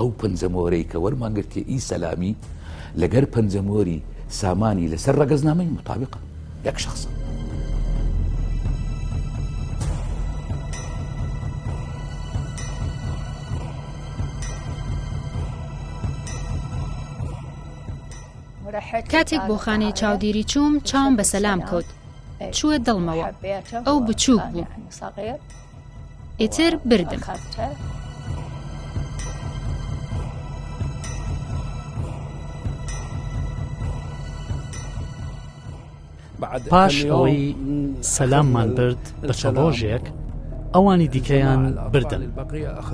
ئەو پەنجەمۆرەی کە وەرمان گرتیە ئی سەلامی لەگەر پەنجەمۆری سامانی لەسەر ڕەگەزنامەی مطابقە یەک شخصە. کاتێک بۆ خانەی چاودێری چووم چاوم بە سەلام کەوت چووە دڵمەوە ئەو بچووک بوو ئیتر بردم. پاش ئەوەی سەلاممان برد بە چەند ڕۆژێک ئەوانی دیکەیان بردن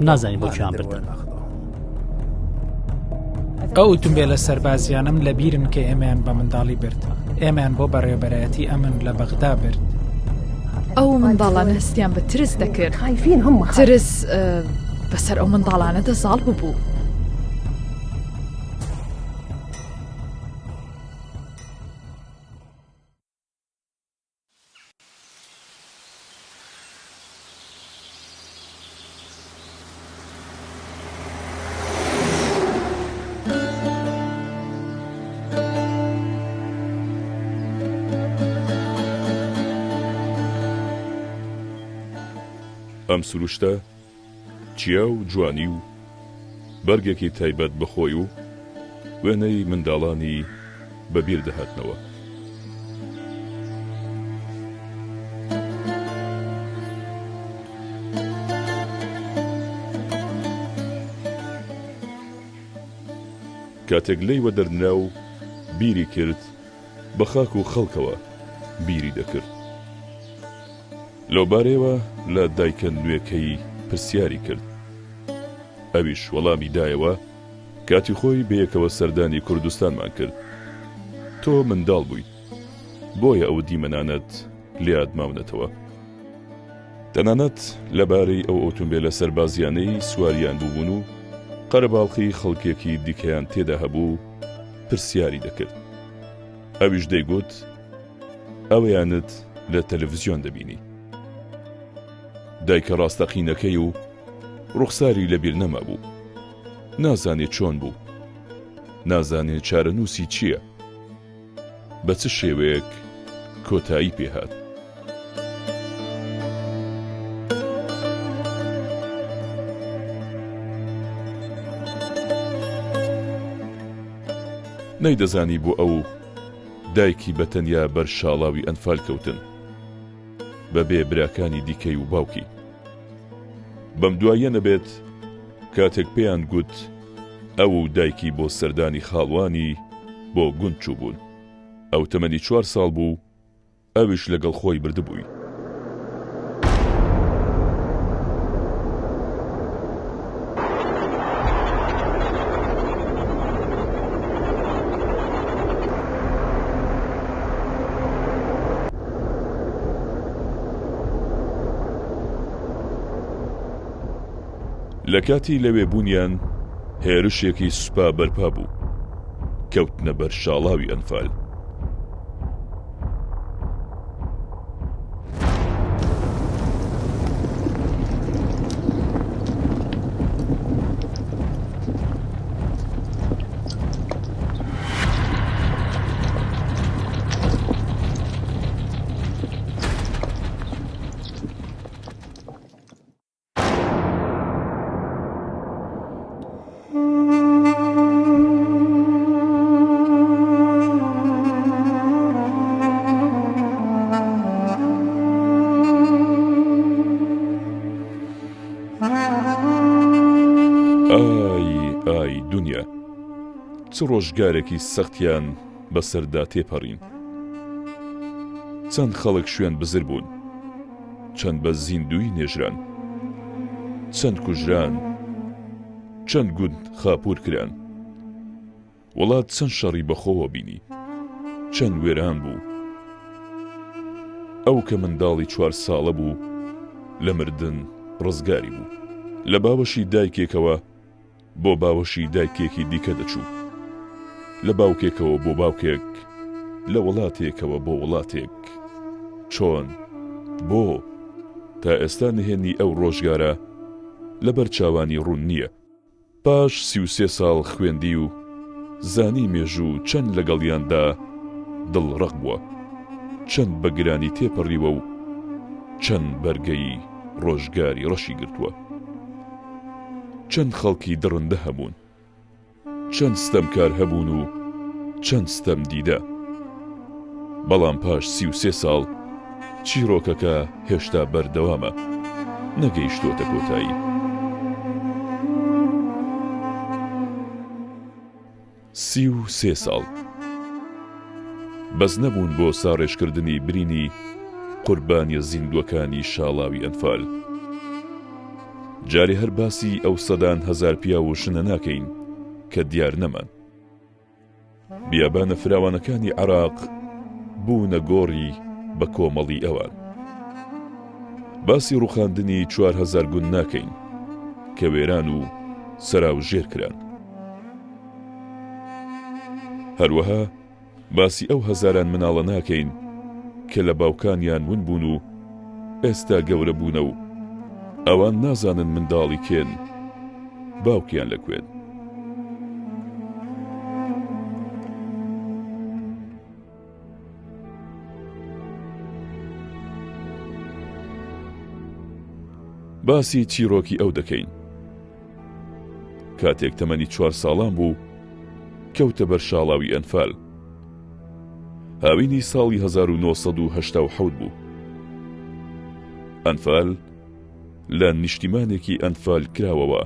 نازانین بۆ کوێیان بردن. ئەو ئوتومبێلە سەربازیانەم لە بیرن کە ئێمەیان بە منداڵی برد ئێمەیان بۆ بەڕێوەبەرایەتی ئەمن لە بەغدا برد. ئەو منداڵانە هەستیان بە ترس دەکرد ترس بەسەر ئەو منداڵانەدا زاڵ ببوو. ئەم سروشتە چیا و جوانی و بەرگێکی تایبەت بە خۆی و وێنەی منداڵانی بە بیر دەهاتنەوە. کاتێک لێی وەدەرنرا و بیری کرد بە خاک و خەڵکەوە بیری دەکرد. لەوبارەیەوە لە دایکە نوێکەی پرسیاری کرد. ئەویش وەڵامی دایەوە، کاتی خۆی بەیەکەوە سەردانی کوردستانمان کرد. تۆ منداڵ بوویت، بۆیە ئەو دیمەنانەت لەیاد ماونەتەوە. تەنانەت لەبارەی ئەو ئۆتۆمبێلە سەربازییانەی سواریان بووبوون و قەرەباڵخی خەڵکێکی دیکەیان تێدا هەبوو، پرسیاری دەکرد. ئەویش دەیگوت، ئەویانت لە تەلەفزیۆن دەبینی. دایکە ڕاستەقینەکەی و ڕوخساری لەبیر نەمابوو. نازانێ چۆن بوو. نازانێ چارەنووسی چییە. بە چ شێوەیەک کۆتایی پێ هات. نەیدەزانی بۆ ئەو دایکی بە تەنیا بەر شاڵاوی ئەنفال کەوتن بە بێ براکانی دیکەی و باوکی. بەم دواییە نەبێت کاتێک پێیان گوت ئەو و دایکی بۆ سەردانی خاڵوانی بۆ گوند چووبوون. ئەو تەمەنی چوار ساڵ بوو ئەویش لەگەڵ خۆی بردبووی. لە کاتی لەوێ بوونیان هێرشێکی سوپا بەرپا بوو، کەوتنە بەر شاڵاوی ئەنفال. ئای ئای دونیا چ ڕۆژگارێکی سەختیان بەسەردا تێپەڕین چەند خەڵک شوێن بزر بوون چەند بە زیندووی نێژران، چەند کوژران، چەند گوند خاپوور کران، وڵات چەند شەڕی بەخۆوە بینی، چەند وێران بوو. ئەو کە منداڵی چوار ساڵە بوو لە مردن ڕزگاری بوو. لە باوەشی دایکێکەوە بۆ باوەشی دایکێکی دیکە دەچوو، لە باوکێکەوە بۆ باوکێک، لە وڵاتێکەوە بۆ وڵاتێک. چۆن؟ بۆ؟ تا ئێستا نهێنی ئەو ڕۆژگارە لەبەر چاوانی ڕوون نییە. پاش 33 ساڵ خوێندی و زانی مێژوو چەند لەگەڵیاندا دڵ ڕەق بووە، چەند بە گرانی تێپەڕیوە و چەند بەرگەی ڕۆژگاری ڕەشی گرتووە. چەند خەڵکی دڕندە هەبوون. چەند ستەمکار هەبوون و چەند ستەمدیدە. بەڵام پاش 33 ساڵ چیڕۆکەکە هێشتا بەردەوامە، نەگەیشتۆتە کۆتایی. 33 ساڵ بەس نەبوون بۆ ساڕێژکردنی برینی قوربانیە زیندووەکانی شاڵاوی ئەنفال. جارێ هەر باسی ئەو سەدان هەزار پیاو و ژنە ناکەین کە دیار نەمان. بیابانە فراوانەکانی عێراق بوونە گۆڕی بە کۆمەڵی ئەوان. باسی ڕووخاندنی 4000 گوند ناکەین کە وێران و سەراوژێر کران. هەروەها باسی ئەو هەزاران مناڵە ناکەین کە لە باوکانیان ون بوون و ئێستا گەورە بوونە و ئەوان نازانن منداڵی کێن، باوکیان لە کوێن. باسی چیڕۆکی ئەو دەکەین. کاتێک تەمەنی چوار ساڵان بوو کەوتە بەر شاڵاوی ئەنفال. هاوینی ساڵی 1987 بوو. ئەنفال لە نیشتیمانێکی ئەنفال کراوەوە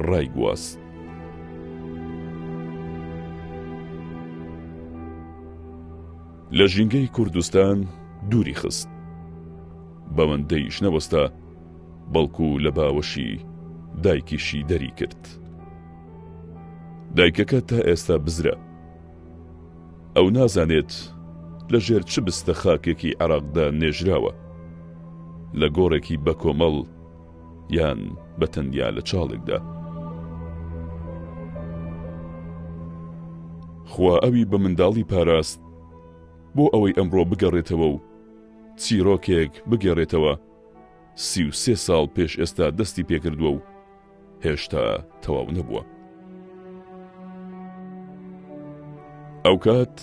ڕایگواست. لە ژینگەی کوردستان دووری خست. بەوەندەیش نەوەستا بەڵکو لە باوەشی دایکیشی دەری کرد. دایکەکە تا ئێستا بزرە. ئەو نازانێت لە ژێر چ بستە خاکێکی عێراقدا نێژراوە، لە گۆڕێکی بەکۆمەڵ یان بە تەنیا لە چاڵێکدا. خوا ئەوی بە منداڵی پاراست بۆ ئەوەی ئەمڕۆ بگەڕێتەوە و چیرۆکێک بگێڕێتەوە 33 ساڵ پێش ئێستا دەستی پێکردووە و هێشتا تەواو نەبووە. ئەوکات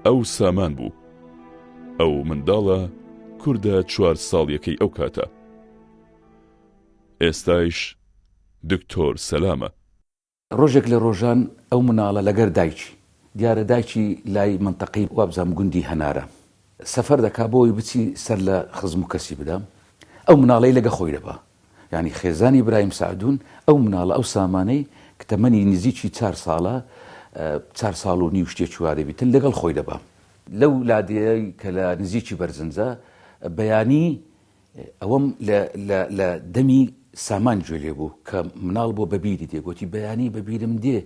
ئەو سامان بوو. ئەو منداڵە کوردە چوار ساڵیەکەی ئەو کاتە. ئێستایش دکتۆر سەلامە. ڕۆژێک لە ڕۆژان ئەو مناڵە لەگەر دایکی، دیارە دایکی لای مەنتەقەی وابزانم گوندی هەنارە، سەفەر دەکا بۆی بچی سەر لە خزم و کەسی بدا، ئەو مناڵەی لەگە خۆی دەبا. یانی خێزانی برایم سەعدون ئەو مناڵە ئەو سامانەی کە تەمەنی نزیکی چار ساڵە، چار ساڵ و نیو شتێکی وا دەبیتن، لەگەڵ خۆی دەبا. لەو لادێیەی کە لە نزیکی بەرزنجە، بەیانی ئەوەم لە لە لە دەمی سامان گوێ لێ بوو کە مناڵ بووە بە بیری دێ گۆتی بەیانی بە بیرم دێ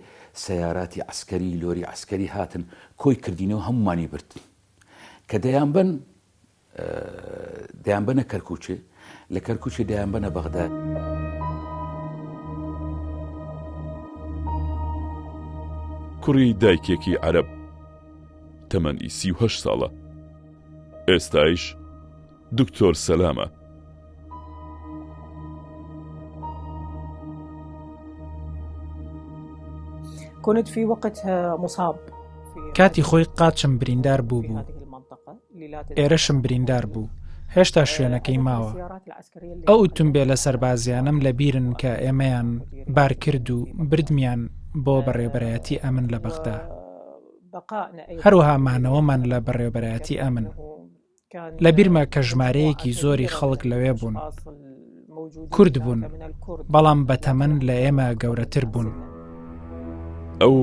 سەیاراتی عەسکەری لۆری عەسکەری هاتن کۆی کردینەوە هەموومانی برد کە دەیانبەن دەیانبەنە کەرکوچێ لە کەرکوچێ دەیانبەنە بەغدا. کوڕی دایکێکی عەرەب تەمەنی 38 ساڵە ئێستایش دکتۆر سەلامە. كنت في وقتها مصاب کاتی خۆی قاچم بریندار بوو بوو ئێرەشم بریندار بوو هێشتا شوێنەکەی ماوە ئەو ئوتومبێلە سەربازیانەم لە بیرن کە ئێمەیان بار کرد و بردمیان بۆ بەڕێوبەرایەتی ئەمن لە بەغدا هەروەها مانەوەمان لە بەڕێوبەرایەتی ئەمن لە بیرمە کە ژمارەیەکی زۆری خەڵک لەوێ بوون. کورد بوون، بەڵام بە تەمەن لە ئێمە گەورەتر بوون. ئەو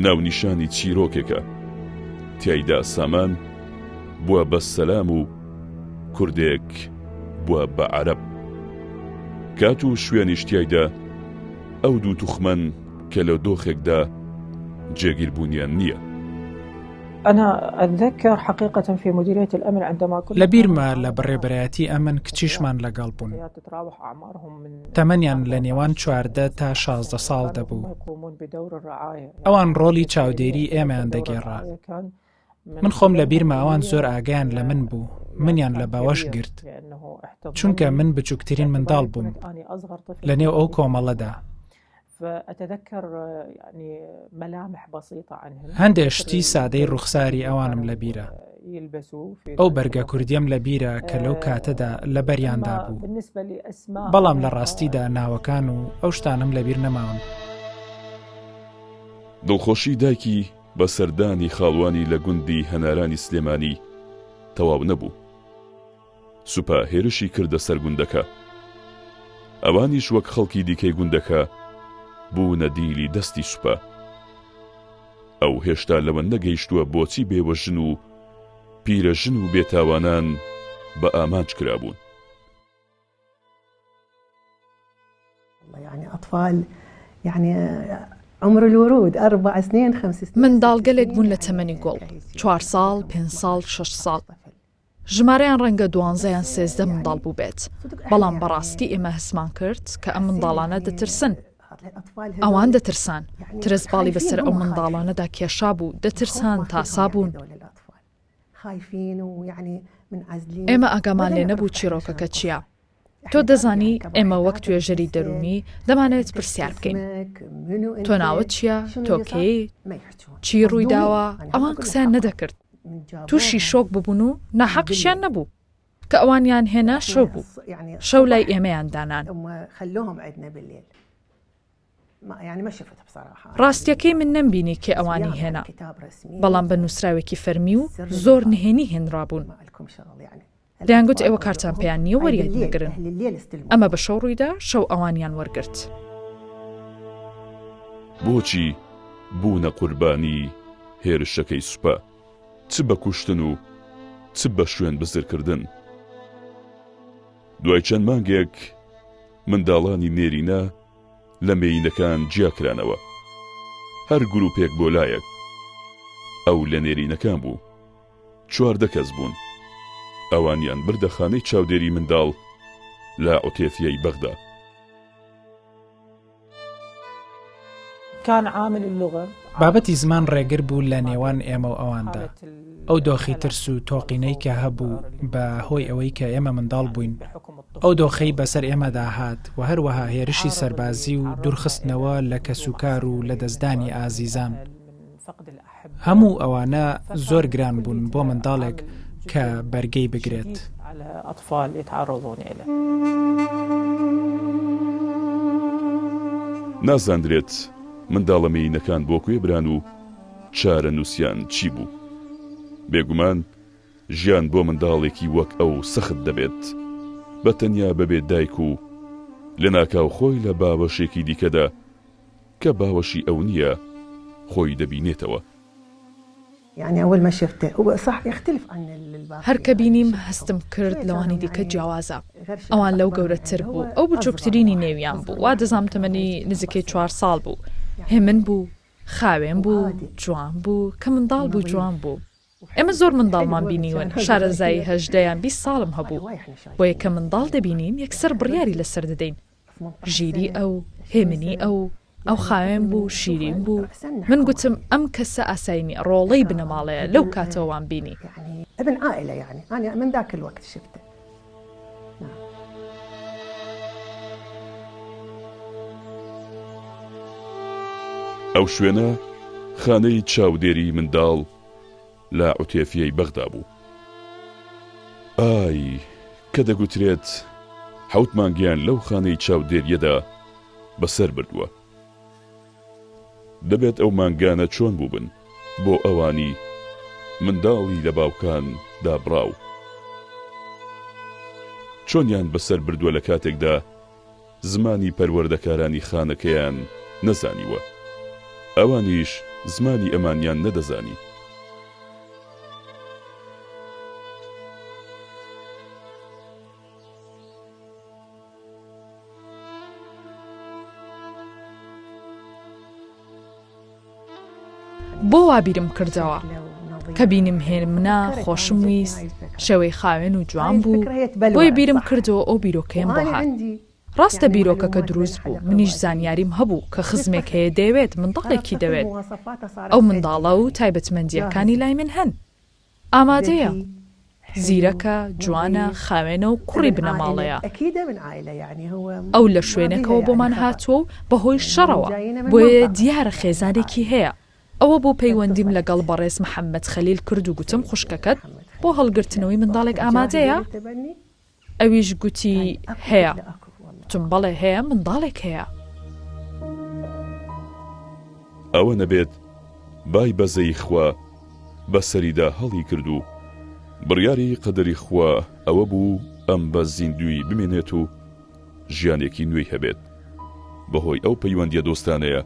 ناونیشانی چیرۆکێکە، تیایدا سامان بووە بە سەلام و کوردێک بووە بە عەرەب. کات و شوێنیش تیایدا ئەو دوو توخمەن کە لە دۆخێکدا جێگیربوونیان نییە. انا اتذكر حقيقة في مديرية الامن عندما كنا لە بیرمە لە بەڕێوبەرایەتی ئەمن کچیشمان لەگەڵ بوون تەمەنیان لە نێوان 14 تا 16 ساڵ دەبوو ئەوان ڕۆڵی چاودێری ئێمەیان دەگێڕا من خۆم لە بیرمە ئەوان زۆر ئاگایان لە من بوو منیان لە باوەش گرت چونکە من بچووکترین منداڵ بووم لە نێو ئەو کۆمەڵەدا. هەندێ شتی سادەی ڕوخساری ئەوانم لەبیرە. ئەو بەرگە کوردیەم لەبیرە کە لەو کاتەدا لەبەریاندا بوو. بەڵام لە ڕاستیدا ناوەکان و ئەو شتانەم لەبیر نەماون. دڵخۆشی دایکی بە سەردانی خاڵوانی لە گوندی هەنارانی سلێمانی تەواو نەبوو. سوپا هێرشی کردە سەر گوندەکە. ئەوانیش وەک خەڵکی دیکەی گوندەکە بوونە دیلی دەستی سوپا. ئەو هێشتا لەوە نەگەیشتووە بۆچی بێوەژن و پیرەژن و بێتاوانان بە ئامانج کرابوون. منداڵگەلێک بوون لە تەمەنی گوڵ، چوار ساڵ، پێنج ساڵ، شەش ساڵ. ژمارەیان ڕەنگە دوانزە یان سێزدە منداڵ بووبێت، بەڵام بەڕاستی ئێمە هەستمان کرد کە ئەم منداڵانە دەترسن. ئەوان دەترسان، ترس باڵی بەسەر ئەو منداڵانەدا کێشابوو، دەترسان، تاسابوون. ئێمە ئاگامان لێ نەبوو چیڕۆکەکە چییە. تۆ دەزانی ئێمە وەک توێژەری دەروونی دەمانەوێت پرسیار بکەین. تۆ ناوت چییە؟ تۆ کێی؟ چی ڕوویداوە؟ ئەوان قسەیان نەدەکرد. تووشی شۆک ببوون و ناحەقیشیان نەبوو. کە ئەوانیان هێنا شەو بوو. شەو لای ئێمەیان دانان. ڕاستیەکەی من نەمبینی کێ ئەوانی هێنا، بەڵام بە نووسراوێکی فەرمی و زۆر نهێنی هێنرابوون. دەیانگوت ئێوە کارتان پێیان نییە وەریان نەگرن. ئەمە بە شەو ڕوویدا، شەو ئەوانیان وەرگرت. بۆچی بوونە قوربانی هێرشەکەی سوپا، چ بە کوشتن و چ بە شوێن بزرکردن؟ دوای چەند مانگێک منداڵانی نێرینە لە مێینەکان جیاکرانەوە. هەر گروپێک بۆ لایەک. ئەو لە نێرینەکان بوو. 14 کەس بوون. ئەوانیان بردە خانەی چاودێری منداڵ لە عوتێفیەی بەغدا. بابەتی زمان ڕێگر بوو لە نێوان ئێمە و ئەواندا. ئەو دۆخی ترس و تۆقینەی کە هەبوو بە هۆی ئەوەی کە ئێمە منداڵ بووین، ئەو دۆخەی بەسەر ئێمەدا هات و هەروەها هێرشی سەربازی و دوورخستنەوە لە کەسوکار و لەدەستدانی ئازیزان، هەموو ئەوانە زۆر گران بوون بۆ منداڵێک کە بەرگەی بگرێت. نازاندرێت منداڵە مێینەکان بۆ کوێ بران و چارەنووسیان چی بوو. بێگومان ژیان بۆ منداڵێکی وەک ئەو سەخت دەبێت، بە تەنیا بەبێ دایک و لەناکاو خۆی لە باوەشێکی دیکەدا کە باوەشی ئەو نییە خۆی دەبینێتەوە. هەر کە بینیم هەستم کرد لەوانی دیکە جیاوازە. ئەوان لەو گەورەتر بوو، ئەو بچووکترینی نێویان بوو، وا دەزانم تەمەنی نزیکەی چوار ساڵ بوو. هێمن بوو، خاوێن بوو، جوان بوو، کە منداڵ بوو جوان بوو. ئێمە زۆر منداڵمان بینیون، شارەزایی 18 یان 20 ساڵم هەبوو. بۆیە کە منداڵ دەبینین یەکسەر بڕیاری لەسەر دەدەین. ژیری ئەو، هێمنی ئەو، ئەو خاوێن بوو، شیرین بوو. من گوتم ئەم کەسە ئاسایی نییە، ڕۆڵەی بنەماڵەیە، لەو کاتەوە وام بینی. ئەو شوێنە خانەی چاودێریی منداڵ لە عوتێفیەی بەغدا بوو. ئای کە دەگوترێت حەوت مانگیان لەو خانەی چاودێرییەدا بەسەر بردووە. دەبێت ئەو مانگانە چۆن بووبن بۆ ئەوانی منداڵی لە باوکان دابڕاو؟ چۆنیان بەسەر بردووە لە کاتێکدا زمانی پەروەردەکارانی خانەکەیان نەزانیوە، ئەوانیش زمانی ئەمانیان نەدەزانی. بۆ وا بیرم کردەوە کە بینیم هێمنە خۆشم ویست شێوەی خاوێن و جوان بوو بۆیە بیرم کردەوە ئەو بیرۆکەیەم بۆ هات ڕاستە بیرۆکەکە دروست بوو منیش زانیاریم هەبوو کە خزمێک هەیە دەیەوێت منداڵێکی دەوێت ئەو منداڵە و تایبەتمەندییەکانی لای من هەن ئامادەیە. زیرەکە، جوانە، خاوێنە و کوڕی بنەماڵەیە. ئەو لە شوێنێکەوە بۆمان هاتووە و بەهۆی شەڕەوە، بۆیە دیارە خێزانێکی هەیە. ئەوە بوو پەیوەندیم لەگەڵ بەڕێز محەممەد خەلیل کرد و گوتم خوشکەکەت بۆ هەڵگرتنەوەی منداڵێک ئامادەیە؟ ئەویش گوتی هەیە. گوتم بەڵێ هەیە منداڵێک هەیە. ئەوە نەبێت بای بەزەیی خوا بە سەریدا هەڵی کرد و بڕیاری قەدەری خوا ئەوە بوو ئەم بە زیندوویی بمێنێت و ژیانێکی نوێی هەبێت بەهۆی ئەو پەیوەندیە دۆستانەیە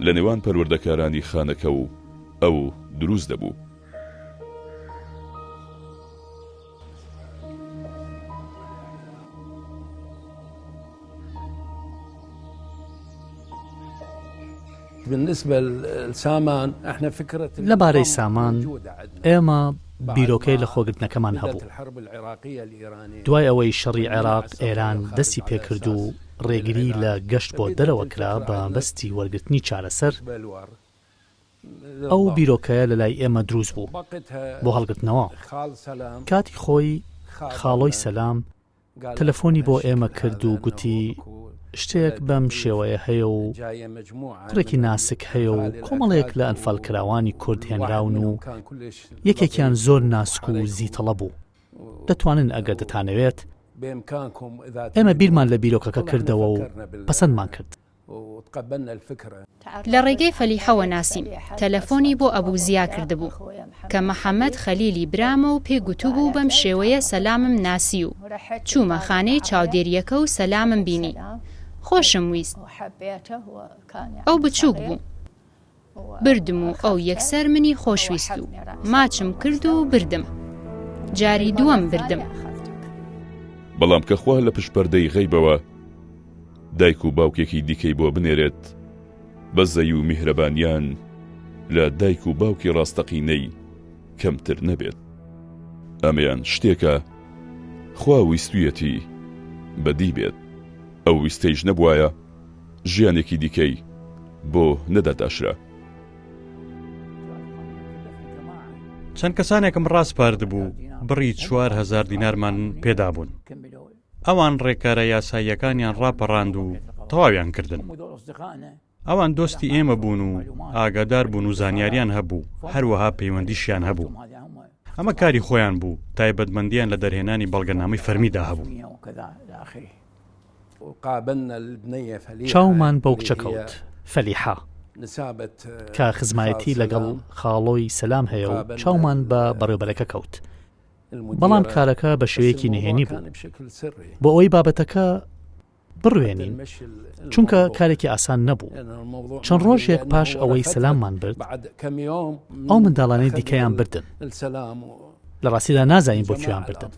لە نێوان پەروەردەکارانی خانەکە و ئەو دروست دەبوو. لەبارەی سامان، ئێمە بیرۆکەی لەخۆگرتنەکەمان هەبوو. دوای ئەوەی شەڕی عێراق ئێران دەستی پێکرد و ڕێگری لە گەشت بۆ دەرەوە کرا بە مەبەستی وەرگرتنی چارەسەر، ئەو بیرۆکەیە لەلای ئێمە دروست بوو بۆ هەڵگرتنەوە. کاتی خۆی خاڵۆی سەلام تەلەفۆنی بۆ ئێمە کرد و گوتی شتێک بەم شێوەیە هەیە و کوڕێکی ناسک هەیە و کۆمەڵێک لە ئەنفالکراوانی کورد هێنراون و یەکێکیان زۆر ناسک و زیتەڵە بوو دەتوانن ئەگەر دەتانەوێت ئێمە بیرمان لە بیرۆکەکە کردەوە و پەسەندمان کرد. لە ڕێگەی فەلیحەوە ناسیم، تەلەفۆنی بۆ ئەبو زیا کردبوو، کە محەمەد خەلیلی برامە و پێی گوتبوو بەم شێوەیە سەلامم ناسی و چوومە خانەی چاودێرییەکە و سەلامم بینی. خۆشم ویست. ئەو بچووک بوو. بردم و ئەو یەکسەر منی خۆشویست و ماچم کرد و بردم. جاری دووەم بردم. بەڵام کە خوا لە پشت پەردەی غەیبەوە دایک و باوکێکی دیکەی بۆ بنێرێت، بەزەیی و میهرەبانیان لە دایک و باوکی ڕاستەقینەی کەمتر نەبێت. ئەمەیان شتێکە خوا ویستویەتی بەدی بێت، ئەو ویستەیش نەبوایە ژیانێکی دیکەی بۆ نەداتاشرا. چەند کەسانێکم ڕاسپاردبوو بڕی 4000 دینارمان پێدابوون. ئەوان ڕێکارە یاساییەکانیان ڕاپەڕاند و تەواویان کردن. ئەوان دۆستی ئێمە بوون و ئاگادار بوون و زانیاریان هەبوو، هەروەها پەیوەندیشیان هەبوو. ئەمە کاری خۆیان بوو، تایبەتمەندییان لە دەرهێنانی بەڵگەنامەی فەرمیدا هەبوو. چاومان بەو کچە کەوت، فەلیحە، کە خزمایەتی لەگەڵ خاڵۆی سەلام هەیە و چاومان بە بەڕێوبەرەکە کەوت. بەڵام کارەکە بە شێوەیەکی نهێنی بوو بۆ ئەوەی بابەتەکە بڕوێنین چونکە کارێکی ئاسان نەبوو چەند ڕۆژێک پاش ئەوەی سەلاممان برد ئەو منداڵانەی دیکەیان بردن لە ڕاستیدا نازانین بۆ کوێیان بردن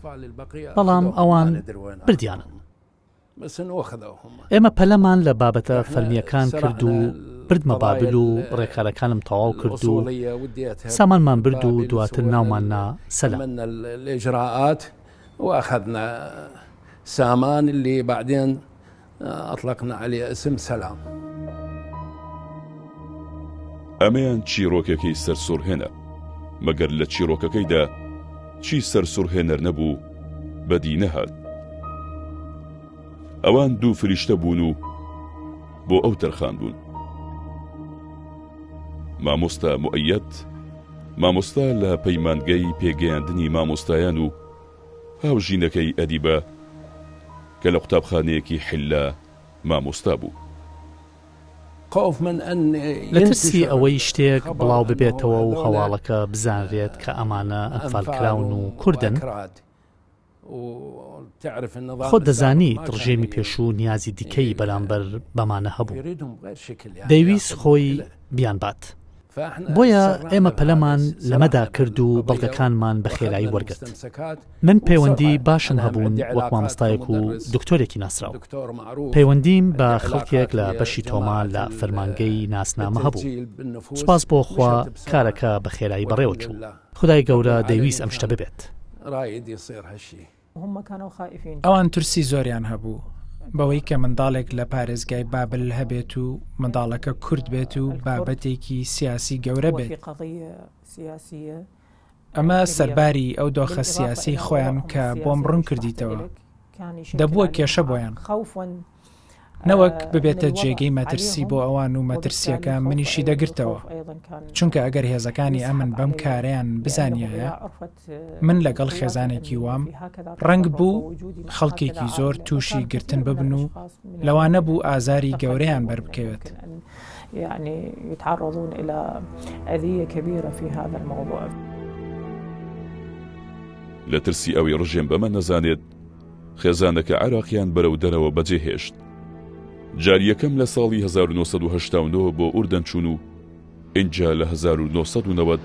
بەڵام ئەوان بردیانن ئێمە پەلەمان لە بابەتە فەرمییەکان کرد و بردمە بابل و ڕێکارەکانم تەواو کرد و سامانمان برد و دواتر ناومان نا سەلام. ئەمەیان چیڕۆکێکی سەرسوڕهێنە، مەگەر لە چیڕۆکەکەیدا چی سەرسوڕهێنەر نەبوو بەدی نەهات. ئەوان دوو فریشتە بوون و بۆ ئەو تەرخان بوون. مامۆستا موئەیەد، مامۆستا لە پەیمانگەی پێگەیاندنی مامۆستایان و هاوژینەکەی ئەدیبە کە لە قوتابخانەیەکی حیللە مامۆستا بوو. لە ترسی ئەوەی شتێک بڵاو ببێتەوە و هەواڵەکە بزانرێت کە ئەمانە ئەنفالکراون و کوردن، خۆت دەزانیت ڕژێمی پێشوو نیازی دیکەی بەرامبەر بەمانە هەبوو، دەیویست خۆی بیانبات. بۆیە ئێمە پەلەمان لەمەدا کرد و بەڵگەکانمان بە خێرایی وەرگرت. من پەیوەندی باشم هەبوون وەک مامۆستایەک و دکتۆرێکی ناسراو. پەیوەندیم بە خەڵکێک لە بەشی تۆما لە فەرمانگەی ناسنامە هەبوو. سوپاس بۆ خوا کارەکە بە خێرایی بەڕێوەچوو. خودای گەورە دەیویست ئەم شتە ببێت. ئەوان ترسی زۆریان هەبوو بەوەی کە منداڵێک لە پارێزگای بابل هەبێت و منداڵەکە کورد بێت و بابەتێکی سیاسی گەورە بێت. ئەمە سەرباری ئەو دۆخە سیاسیەی خۆیان کە بۆم ڕوون کردیتەوە، دەبووە کێشە بۆیان. نەوەک ببێتە جێگەی مەترسی بۆ ئەوان و مەترسیەکە منیشی دەگرتەوە، چونکە ئەگەر هێزەکانی ئەمن بەم کارەیان بزانیایە من لەگەڵ خێزانێکی وام، ڕەنگ بوو خەڵکێکی زۆر تووشی گرتن ببن و لەوانە بوو ئازاری گەورەیان بەربکەوێت. لە ترسی ئەوەی ڕژێم بەمە نەزانێت، خێزانەکە عێراقیان بەرەو دەرەوە بەجێهێشت. جاری یەکەم لە ساڵی 1989 بۆ ئوردەن چوون و ئینجا لە 1990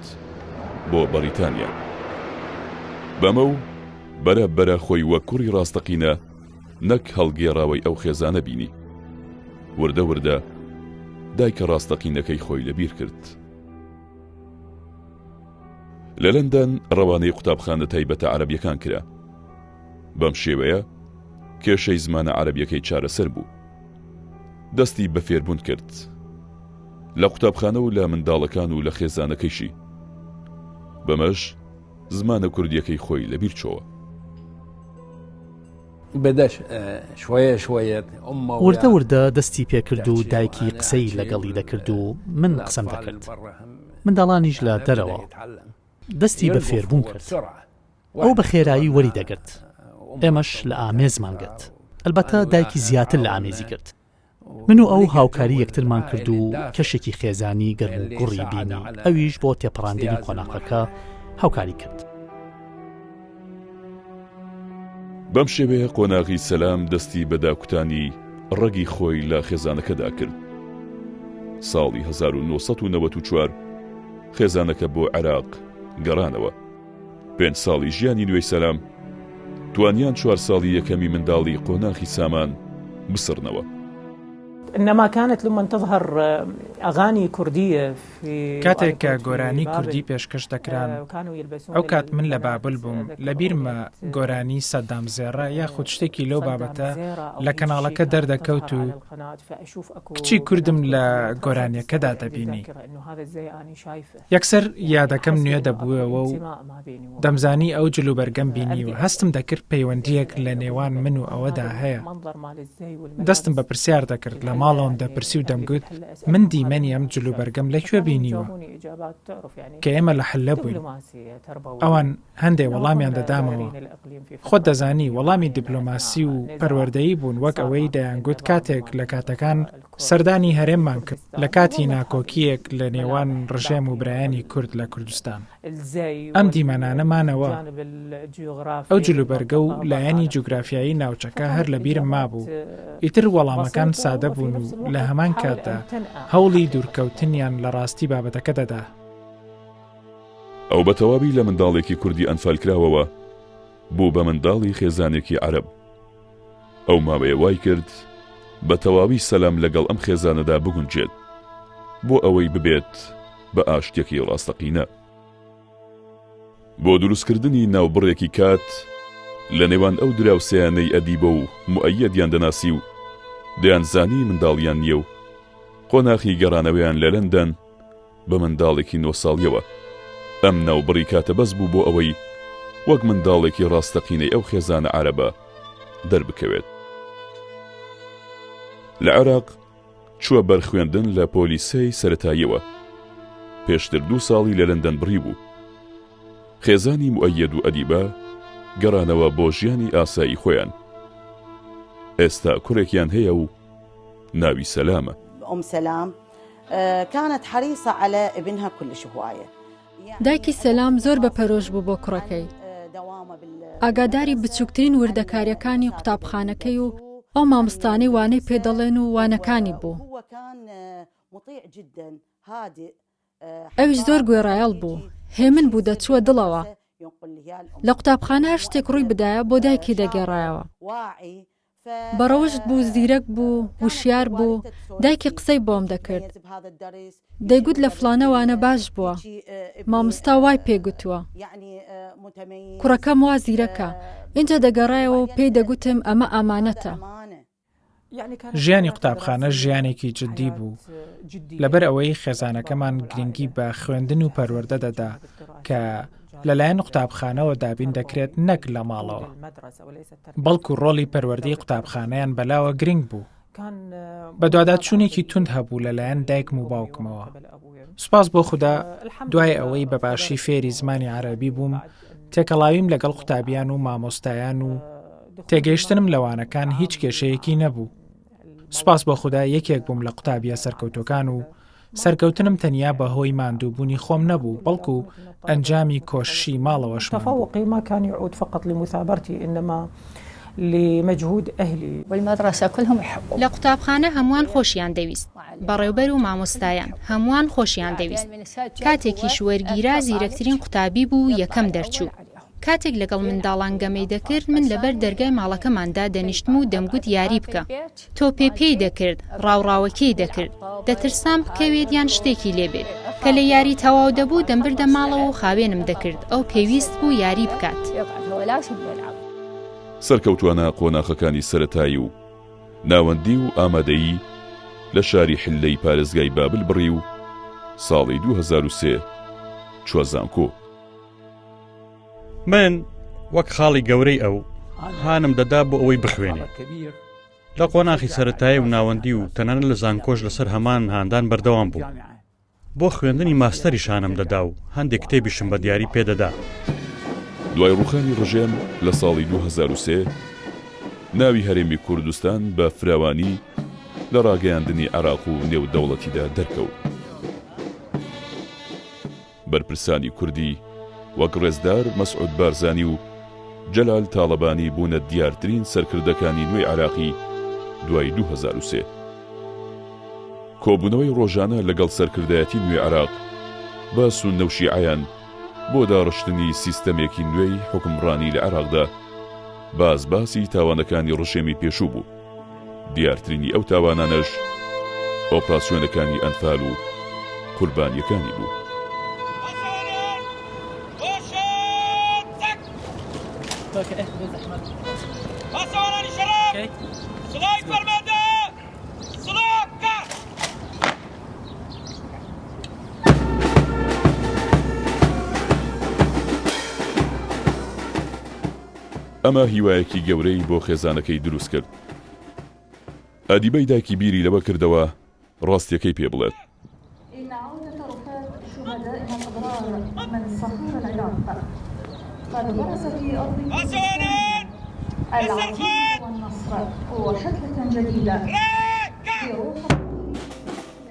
بۆ بەڕیتانیا. بەمە و بەرە بەرە خۆی وەک کوڕی ڕاستەقینە نەک هەڵگێڕاوەی ئەو خێزانە بینی. وردە وردە دایکە ڕاستەقینەکەی خۆی لەبیر کرد. لە لەندەن ڕەوانەی قوتابخانە تایبەتە عەرەبیەکان کرا. بەم شێوەیە کێشەی زمانە عەرەبیەکەی چارەسەر بوو. دەستی بە فێربوون کرد. لە قوتابخانە و لە منداڵەکان و لە خێزانەکەیشی. بەمەش زمانە کوردیەکەی خۆی لەبیر چۆوە. وردە وردە دەستی پێکرد و دایکی قسەی لەگەڵی دەکرد و من قسەم دەکرد. منداڵانیش لە دەرەوە. دەستی بە فێربوون کرد. ئەو بە خێرایی وەری دەگرت. ئێمەش لە ئامێزمان گرت. ئەلبەتە دایکی زیاتر لە ئامێزی گرت. من و ئەو هاوکاری یەکترمان کرد و کەشێکی خێزانی گەرم و گوڕی بینی، ئەویش بۆ تێپەڕاندنی قۆناغەکە هاوکاری کرد. بەم شێوەیە قۆناغی سەلام دەستی بە داکوتانی ڕەگی خۆی لە خێزانەکەدا کرد. ساڵی 1994 خێزانەکە بۆ عێراق گەڕانەوە. پێنج ساڵی ژیانی نوێی سەلام توانیان چوار ساڵی یەکەمی منداڵی قۆناخی سامان بسڕنەوە. انما كانت لما تظهر اغاني كردية في کاتێک کە گۆرانی کوردی پێشکەش دەکران ئەو کات من لە بابل بووم لە بیرمە گۆرانی سەدام زێڕە یاخود شتێکی لەو بابەتە لە کەناڵەکە دەردەکەوت و کچی کوردم لە گۆرانیەکەدا دەبینی. یەکسەر یادەکەم نوێ دەبووەوە و دەمزانی ئەو جلوبەرگەم بینیوە، هەستم دەکرد پەیوەندییەک لە نێوان من و ئەوەدا هەیە. دەستم بە پرسیار دەکرد، لە ماڵەوەم دەپرسی و دەمگوت من دیمەنی ئەم جلوبەرگەم لە کوێ بینیوە؟ کە ئێمە لە حلە بووین. ئەوان هەندێ وەڵامیان دەدامەوە. خۆت دەزانی وەڵامی دیپلۆماسی و پەروەردەیی بوون وەک ئەوەی دەیانگوت کاتێک لە کاتەکان سەردانی هەرێممان کرد لە کاتی ناکۆکییەک لە نێوان ڕژێم و برایانی کورد لە کوردستان. ئەم دیمەنانە مانەوە. ئەو جلوبەرگە و لایەنی جوگرافیایی ناوچەکە هەر لە بیرم مابوو. ئیتر وەڵامەکان سادە بوون و لە هەمان کاتدا هەوڵی دوورکەوتنیان لە ڕاستی بابەتەکە دەدا. ئەو بە تەواوی لە منداڵێکی کوردی ئەنفالکراوەوە بوو بە منداڵی خێزانێکی عەرەب. ئەو ماوەیە وای کرد بە تەواوی سەلام لەگەڵ ئەم خێزانەدا بگونجێت بۆ ئەوەی ببێت بە ئاشتیەکی ڕاستەقینە. بۆ دروستکردنی ناوبڕێکی کات لە نێوان ئەو دراوسێیانەی ئەدیبە و موئەیەدیان دەناسی و دەیانزانی منداڵیان نییە و قۆناخی گەڕانەوەیان لە لەندەن بە منداڵێکی نۆ ساڵیەوە. ئەم ناوبڕی کاتە بەس بوو بۆ ئەوەی وەک منداڵێکی ڕاستەقینەی ئەو خێزانە عەرەبە دەربکەوێت. لە عێراق چووە بەر خوێندن لە پۆلی سێی سەرەتاییەوە. پێشتر دوو ساڵی لە لەندەن بڕیبوو. خێزانی موئەیەد و ئەدیبە گەڕانەوە بۆ ژیانی ئاسایی خۆیان. ئێستا کوڕێکیان هەیە و ناوی سەلامە. ام سلام كانت حريصة على ابنها كلش هواية. دایکی سەلام زۆر بە پەرۆش بوو بۆ کوڕەکەی. ئاگاداری بچووکترین وردەکارییەکانی قوتابخانەکەی و ئەو مامۆستانەی وانەی پێ دەڵێن و وانەکانی بوو. ئەویش زۆر گوێڕایەڵ بوو، هێمن بوو دەچووە دڵەوە. لە قوتابخانە هەر شتێک ڕووی بدایە بۆ دایکی دەگێڕایەوە. بە ڕەوشت بوو، زیرەک بوو، وشیار بوو، دایکی قسەی بۆم دەکرد. دەیگوت لە فڵانە وانە باش بووە، مامۆستا وای پێ گوتووە. کوڕەکەم وا زیرەکە. ئینجا دەگەڕایەوە و پێی دەگوتم ئەمە ئامانەتە. ژیانی قوتابخانە ژیانێکی جددی بوو، لەبەر ئەوەی خێزانەکەمان گرنگی بە خوێندن و پەروەردە دەدا کە. لەلایەن قوتابخانەوە دابین دەکرێت نەک لە ماڵەوە، بەڵکو ڕۆڵی پەروەردەی قوتابخانەیان بەلاوە گرنگ بوو. بەدواداچوونێکی توند هەبوو لەلایەن دایکم و باوکمەوە. سوپاس بۆ خودا دوای ئەوەی بە باشی فێری زمانی عەرەبی بووم، تێکەڵاویم لەگەڵ قوتابیان و مامۆستایان و تێگەیشتنم لە وانەکان هیچ کێشەیەکی نەبوو. سوپاس بۆ خودا یەکێک بووم لە قوتابیە سەرکەوتوەکان و سەرکەوتنم تەنیا بە هۆی ماندووبوونی خۆم نەبوو بەڵکو ئەنجامی کۆششی ماڵەوەشمان بوو. تفوقی ما كان يعود فقط لمثابرتي انما لمجهود اهلي. والمدرسە كلهم يحبوه. لە قوتابخانە هەمووان خۆشیان دەویست، بەڕێوبەر و مامۆستایان، هەمووان خۆشیان دەویست. کاتێکیش وەرگیرا زیرەکترین قوتابی بوو و یەکەم دەرچوو. کاتێک لەگەڵ منداڵان گەمەی دەکرد من لەبەر دەرگای ماڵەکەمان دادەنیشتم و دەمگوت یاری بکە. تۆ پێ پێی دەکرد، ڕاوڕاوەکێی دەکرد. دەترسام بکەوێت یان شتێکی لێ بێت. کە لە یاری تەواو دەبوو دەمبردە ماڵەوە و خاوێنم دەکرد، ئەو پێویست بوو یاری بکات. سەرکەوتوانە قۆناخەکانی سەرەتایی و ناوەندی و ئامادەیی لە شاری حللەی پارێزگای بابل بڕی و ساڵی 2003 چوە زانکۆ. من وەک خاڵی گەورەی ئەو هانم دەدا بۆ ئەوەی بخوێنێ. لە قۆناخی سەتایی و ناوەندی و تەنانەت لە زانکۆش لەسەر هەمان هاندان بەردەوام بوو. بۆ خوێندنی ماستەریش هانم دەدا و هەندێک کتێبیشم بە دیاری پێدەدا. دوای ڕووخانی ڕژێم لە ساڵی 2003، ناوی هەرێمی کوردستان بە فراوانی لە ڕاگەیاندنی عێراق و نێودەوڵەتیدا دەرکەوت. بەرپرسانی کوردی وەک ڕێزدار مەسعود بارزانی و جەلال تاڵەبانی بوونە دیارترین سەرکردەکانی نوێی عێراقی دوای 2003. کۆبوونەوەی ڕۆژانە لەگەڵ سەرکردایەتی نوێی عێراق با سوننە و شیعەیان بۆ داڕشتنی سیستەمێکی نوێی حوکمڕانی لە عێراقدا باس باسی تاوانەکانی ڕژێمی پێشوو بوو. دیارترینی ئەو تاوانانەش ئۆپراسیۆنەکانی ئەنفال و قوربانیەکانی بوو. ئەمە هیوایەکی گەورەی بۆ خێزانەکەی دروست کرد. ئەدیبەی دایکی بیری لەوە کردەوە ڕاستیەکەی پێ بڵێت.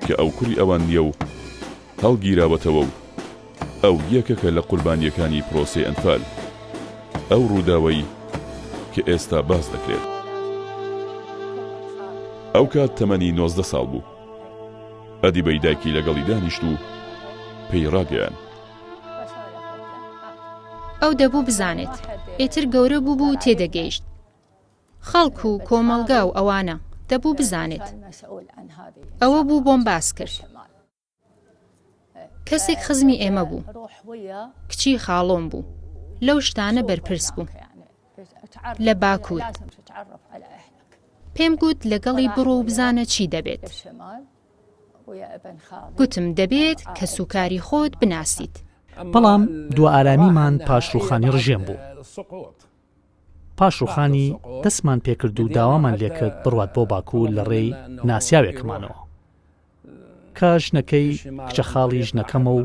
کە ئەو کوڕی ئەوان نییە و هەڵگیراوەتەوە و ئەو یەکەکە لە قوربانییەکانی پرۆسەی ئەنفال، ئەو ڕووداوەی کە ئێستا باس دەکرێت. ئەوکات تەمەنی 19 ساڵ بوو. ئەدیبەی دایکی لەگەڵی دانیشت و پێی ڕاگەیاند. ئەو دەبوو بزانێت. ئیتر گەورە بووبوو و تێدەگەیشت. خەڵک و کۆمەڵگا و ئەوانە. دەبوو بزانێت. ئەوە بوو بۆم باس کرد. کەسێک خزمی ئێمە بوو، کچی خاڵۆم بوو، لەو شتانە بەرپرس بوو لە باکوور. پێم گوت لەگەڵی بڕۆ و بزانە چی دەبێت. گوتم دەبێت کەسوکاری خۆت بناسیت. بەڵام دوا ئارامیمان پاش ڕووخانی ڕژێم بوو. پاش ڕووخانی دەستمان پێکرد و داوامان لێکرد بڕوات بۆ باکوور لە ڕێی ناسیاوێکمانەوە. کە ژنەکەی کچە خاڵی ژنەکەمە و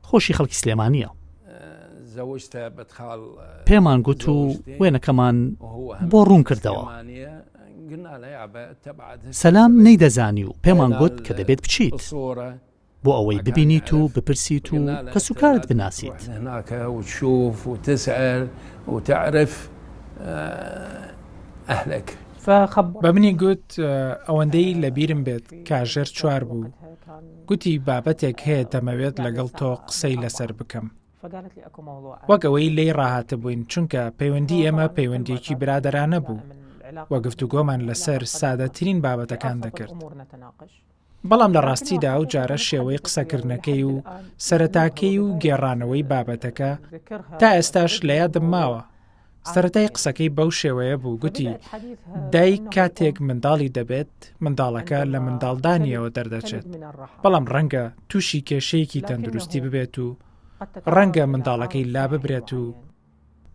خۆشی خەڵکی سلێمانییە. پێمان گوت و وێنەکەمان بۆ ڕوون کردەوە. سەلام نەیدەزانی و پێمان گوت کە دەبێت بچیت. بۆ ئەوەی ببینیت و بپرسیت و کەسوکارت بناسیت. بە منی گوت ئەوەندەی لە بیرم بێت کاژێر چوار بوو، گوتی بابەتێک هەیە دەمەوێت لەگەڵ تۆ قسەی لەسەر بکەم. وەک ئەوەی لێی ڕاهاتبووین، چونکە پەیوەندی ئێمە پەیوەندییەکی برادەرانە بوو و گفتوگۆمان لەسەر سادەترین بابەتەکان دەکرد. بەڵام لە ڕاستیدا ئەو جارە شێوەی قسەکردنەکەی و سەرەتاکەی و گێڕانەوەی بابەتەکە تا ئێستاش لە یادم ماوە. سەرەتای قسەکەی بەو شێوەیە بوو گوتی دایک کاتێک منداڵی دەبێت منداڵەکە لە منداڵدانیەوە دەردەچێت بەڵام ڕەنگە تووشی کێشەیەکی تەندروستی ببێت و. ڕەنگە منداڵەکەی لاببرێت و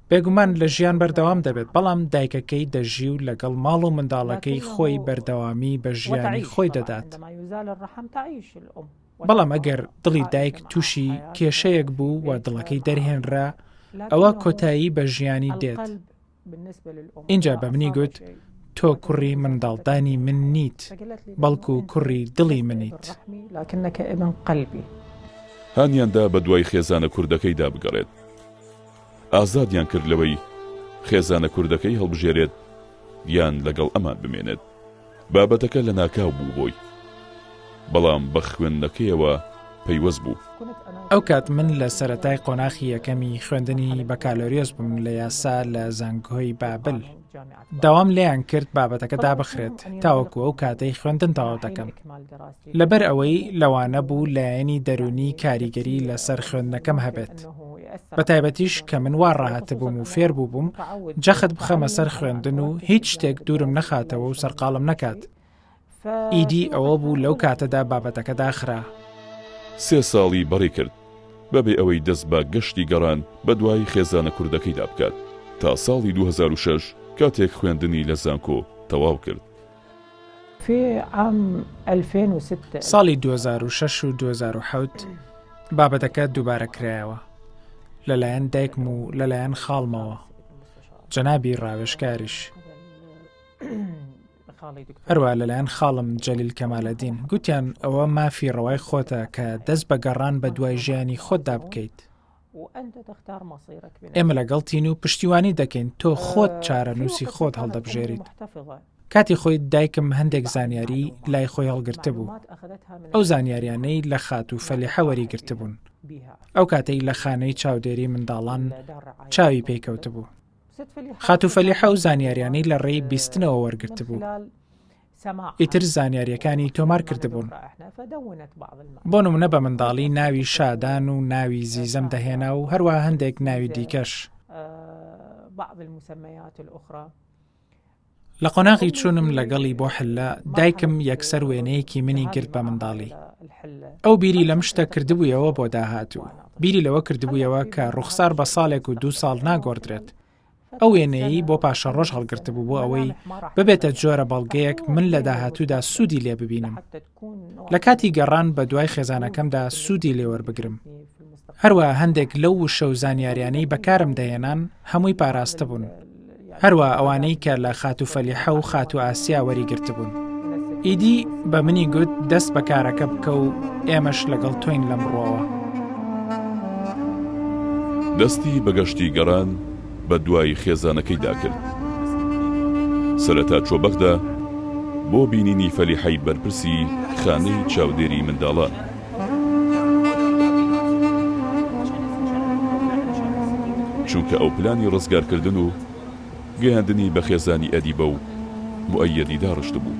بێگومان لە ژیان بەردەوام دەبێت، بەڵام دایکەکەی دەژی و لەگەڵ ماڵ و منداڵەکەی خۆی بەردەوامی بە ژیانی خۆی دەدات. بەڵام ئەگەر دڵی دایک تووشی کێشەیەک بوو و دڵەکەی دەرهێنرا، ئەوە کۆتایی بە ژیانی دێت. ئینجا بە منی گوت، تۆ کوڕی منداڵدانی من نیت، بەڵکو کوڕی دڵی منیت. هانیان دا بەدوای خێزانە کوردەکەیدا بگەڕێت. ئازادیان کرد لەوەی خێزانە کوردەکەی هەڵبژێرێت یان لەگەڵ ئەمان بمێنێت. بابەتەکە لەناکاو بوو بۆی، بەڵام بە خوێندنەکەیەوە پەیوەست بوو. ئەو کات من لە سەرەتای قۆناخی یەکەمی خوێندنی بەکالۆریۆس بووم لە یاسا لە زانکۆی بابل. داوام لێیان کرد بابەتەکە دابخرێت تاوەکو ئەو کاتەی خوێندن تەواو دەکەم. لەبەر ئەوەی لەوانە بوو لایەنی دەروونی کاریگەری لەسەر خوێندنەکەم هەبێت. بە تایبەتیش کە من وا ڕاهاتبووم و فێر بووبووم جەخت بخەمە سەر خوێندن و هیچ شتێک دوورم نەخاتەوە و سەرقاڵم نەکات. ئیدی ئەوە بوو لەو کاتەدا بابەتەکە داخرا. سێ ساڵی بەڕێ کرد بەبێ ئەوەی دەست بە گەشتی گەڕان بەدوای خێزانە کوردەکەیدا بکات تا ساڵی 2006 کاتێک خوێندنی لە زانکۆ تەواو کرد. ساڵی 2006 و 2007 بابەتەکە دووبارە کرایەوە لەلایەن دایکم و لەلایەن خاڵمەوە جەنابی ڕاوێژکاریش. هەروە لەلایەن خاڵم جەلیل کەمالەدین گوتیان ئەوە مافی ڕەوای خۆتە کە دەست بە گەڕان بە دوای ژیانی خۆتدا بکەیت. ئێمە لەگەڵتین و پشتیوانی دەکەین تۆ خۆت چارەنووسی خۆت هەڵدەبژێریت. کاتی خۆی دایکم هەندێک زانیاری لای خۆی هەڵگرتبوو. ئەو زانیاریانەی لە خاتوو فەلیحە وەریگرتبوون. ئەو کاتەی لە خانەی چاودێری منداڵان چاوی پێی کەوتبوو. خاتوو فەلیحە ئەو زانیاریانەی لە ڕێی بیستنەوە وەرگرتبوو. ئیتر زانیاریەکانی تۆمار کردبوون. بۆ نمونە بە منداڵی ناوی شادان و ناوی زیزەم دەهێنا و هەروە هەندێک ناوی دیکەش. لە قۆناغی چوونم لەگەڵی بۆ حلە دایکم یەکسەر وێنەیەکی منی گرت بە منداڵی. ئەو بیری لەم شتە کردبوویەوە بۆ داهاتوو. بیری لەوە کردبوویەوە کە ڕوخسار بە ساڵێک و دوو ساڵ ناگۆڕدرێت. ئەو وێنەیەی بۆ پاشەڕۆژ هەڵگرتبوو بۆ ئەوەی ببێتە جۆرە بەڵگەیەک من لە داهاتوودا سوودی لێ ببینم. لە کاتی گەڕان بە دوای خێزانەکەمدا سوودی لێ وەربگرم. هەروەها هەندێک لەو وشە و زانیاریانەی بەکارم دەهێنان هەمووی پاراستبوون. هەروەها ئەوانەی کە لە خاتوو فەلیحە و خاتوو ئاسیا وەریگرتبوون. ئیدی بە منی گوت دەست بە کارەکە بکە و ئێمەش لەگەڵ تۆین لەم ڕووەوە. دەستی بە گەشتی گەڕان بە دوای خێزانەکەیدا کرد. سەرەتا چووە بەغدا بۆ بینینی فەلیحەی بەرپرسی خانەی چاودێری منداڵان. چونکە ئەو پلانی ڕزگارکردن و گەیاندنی بە خێزانی ئەدیبە و موئەیەدی داڕشتبوو.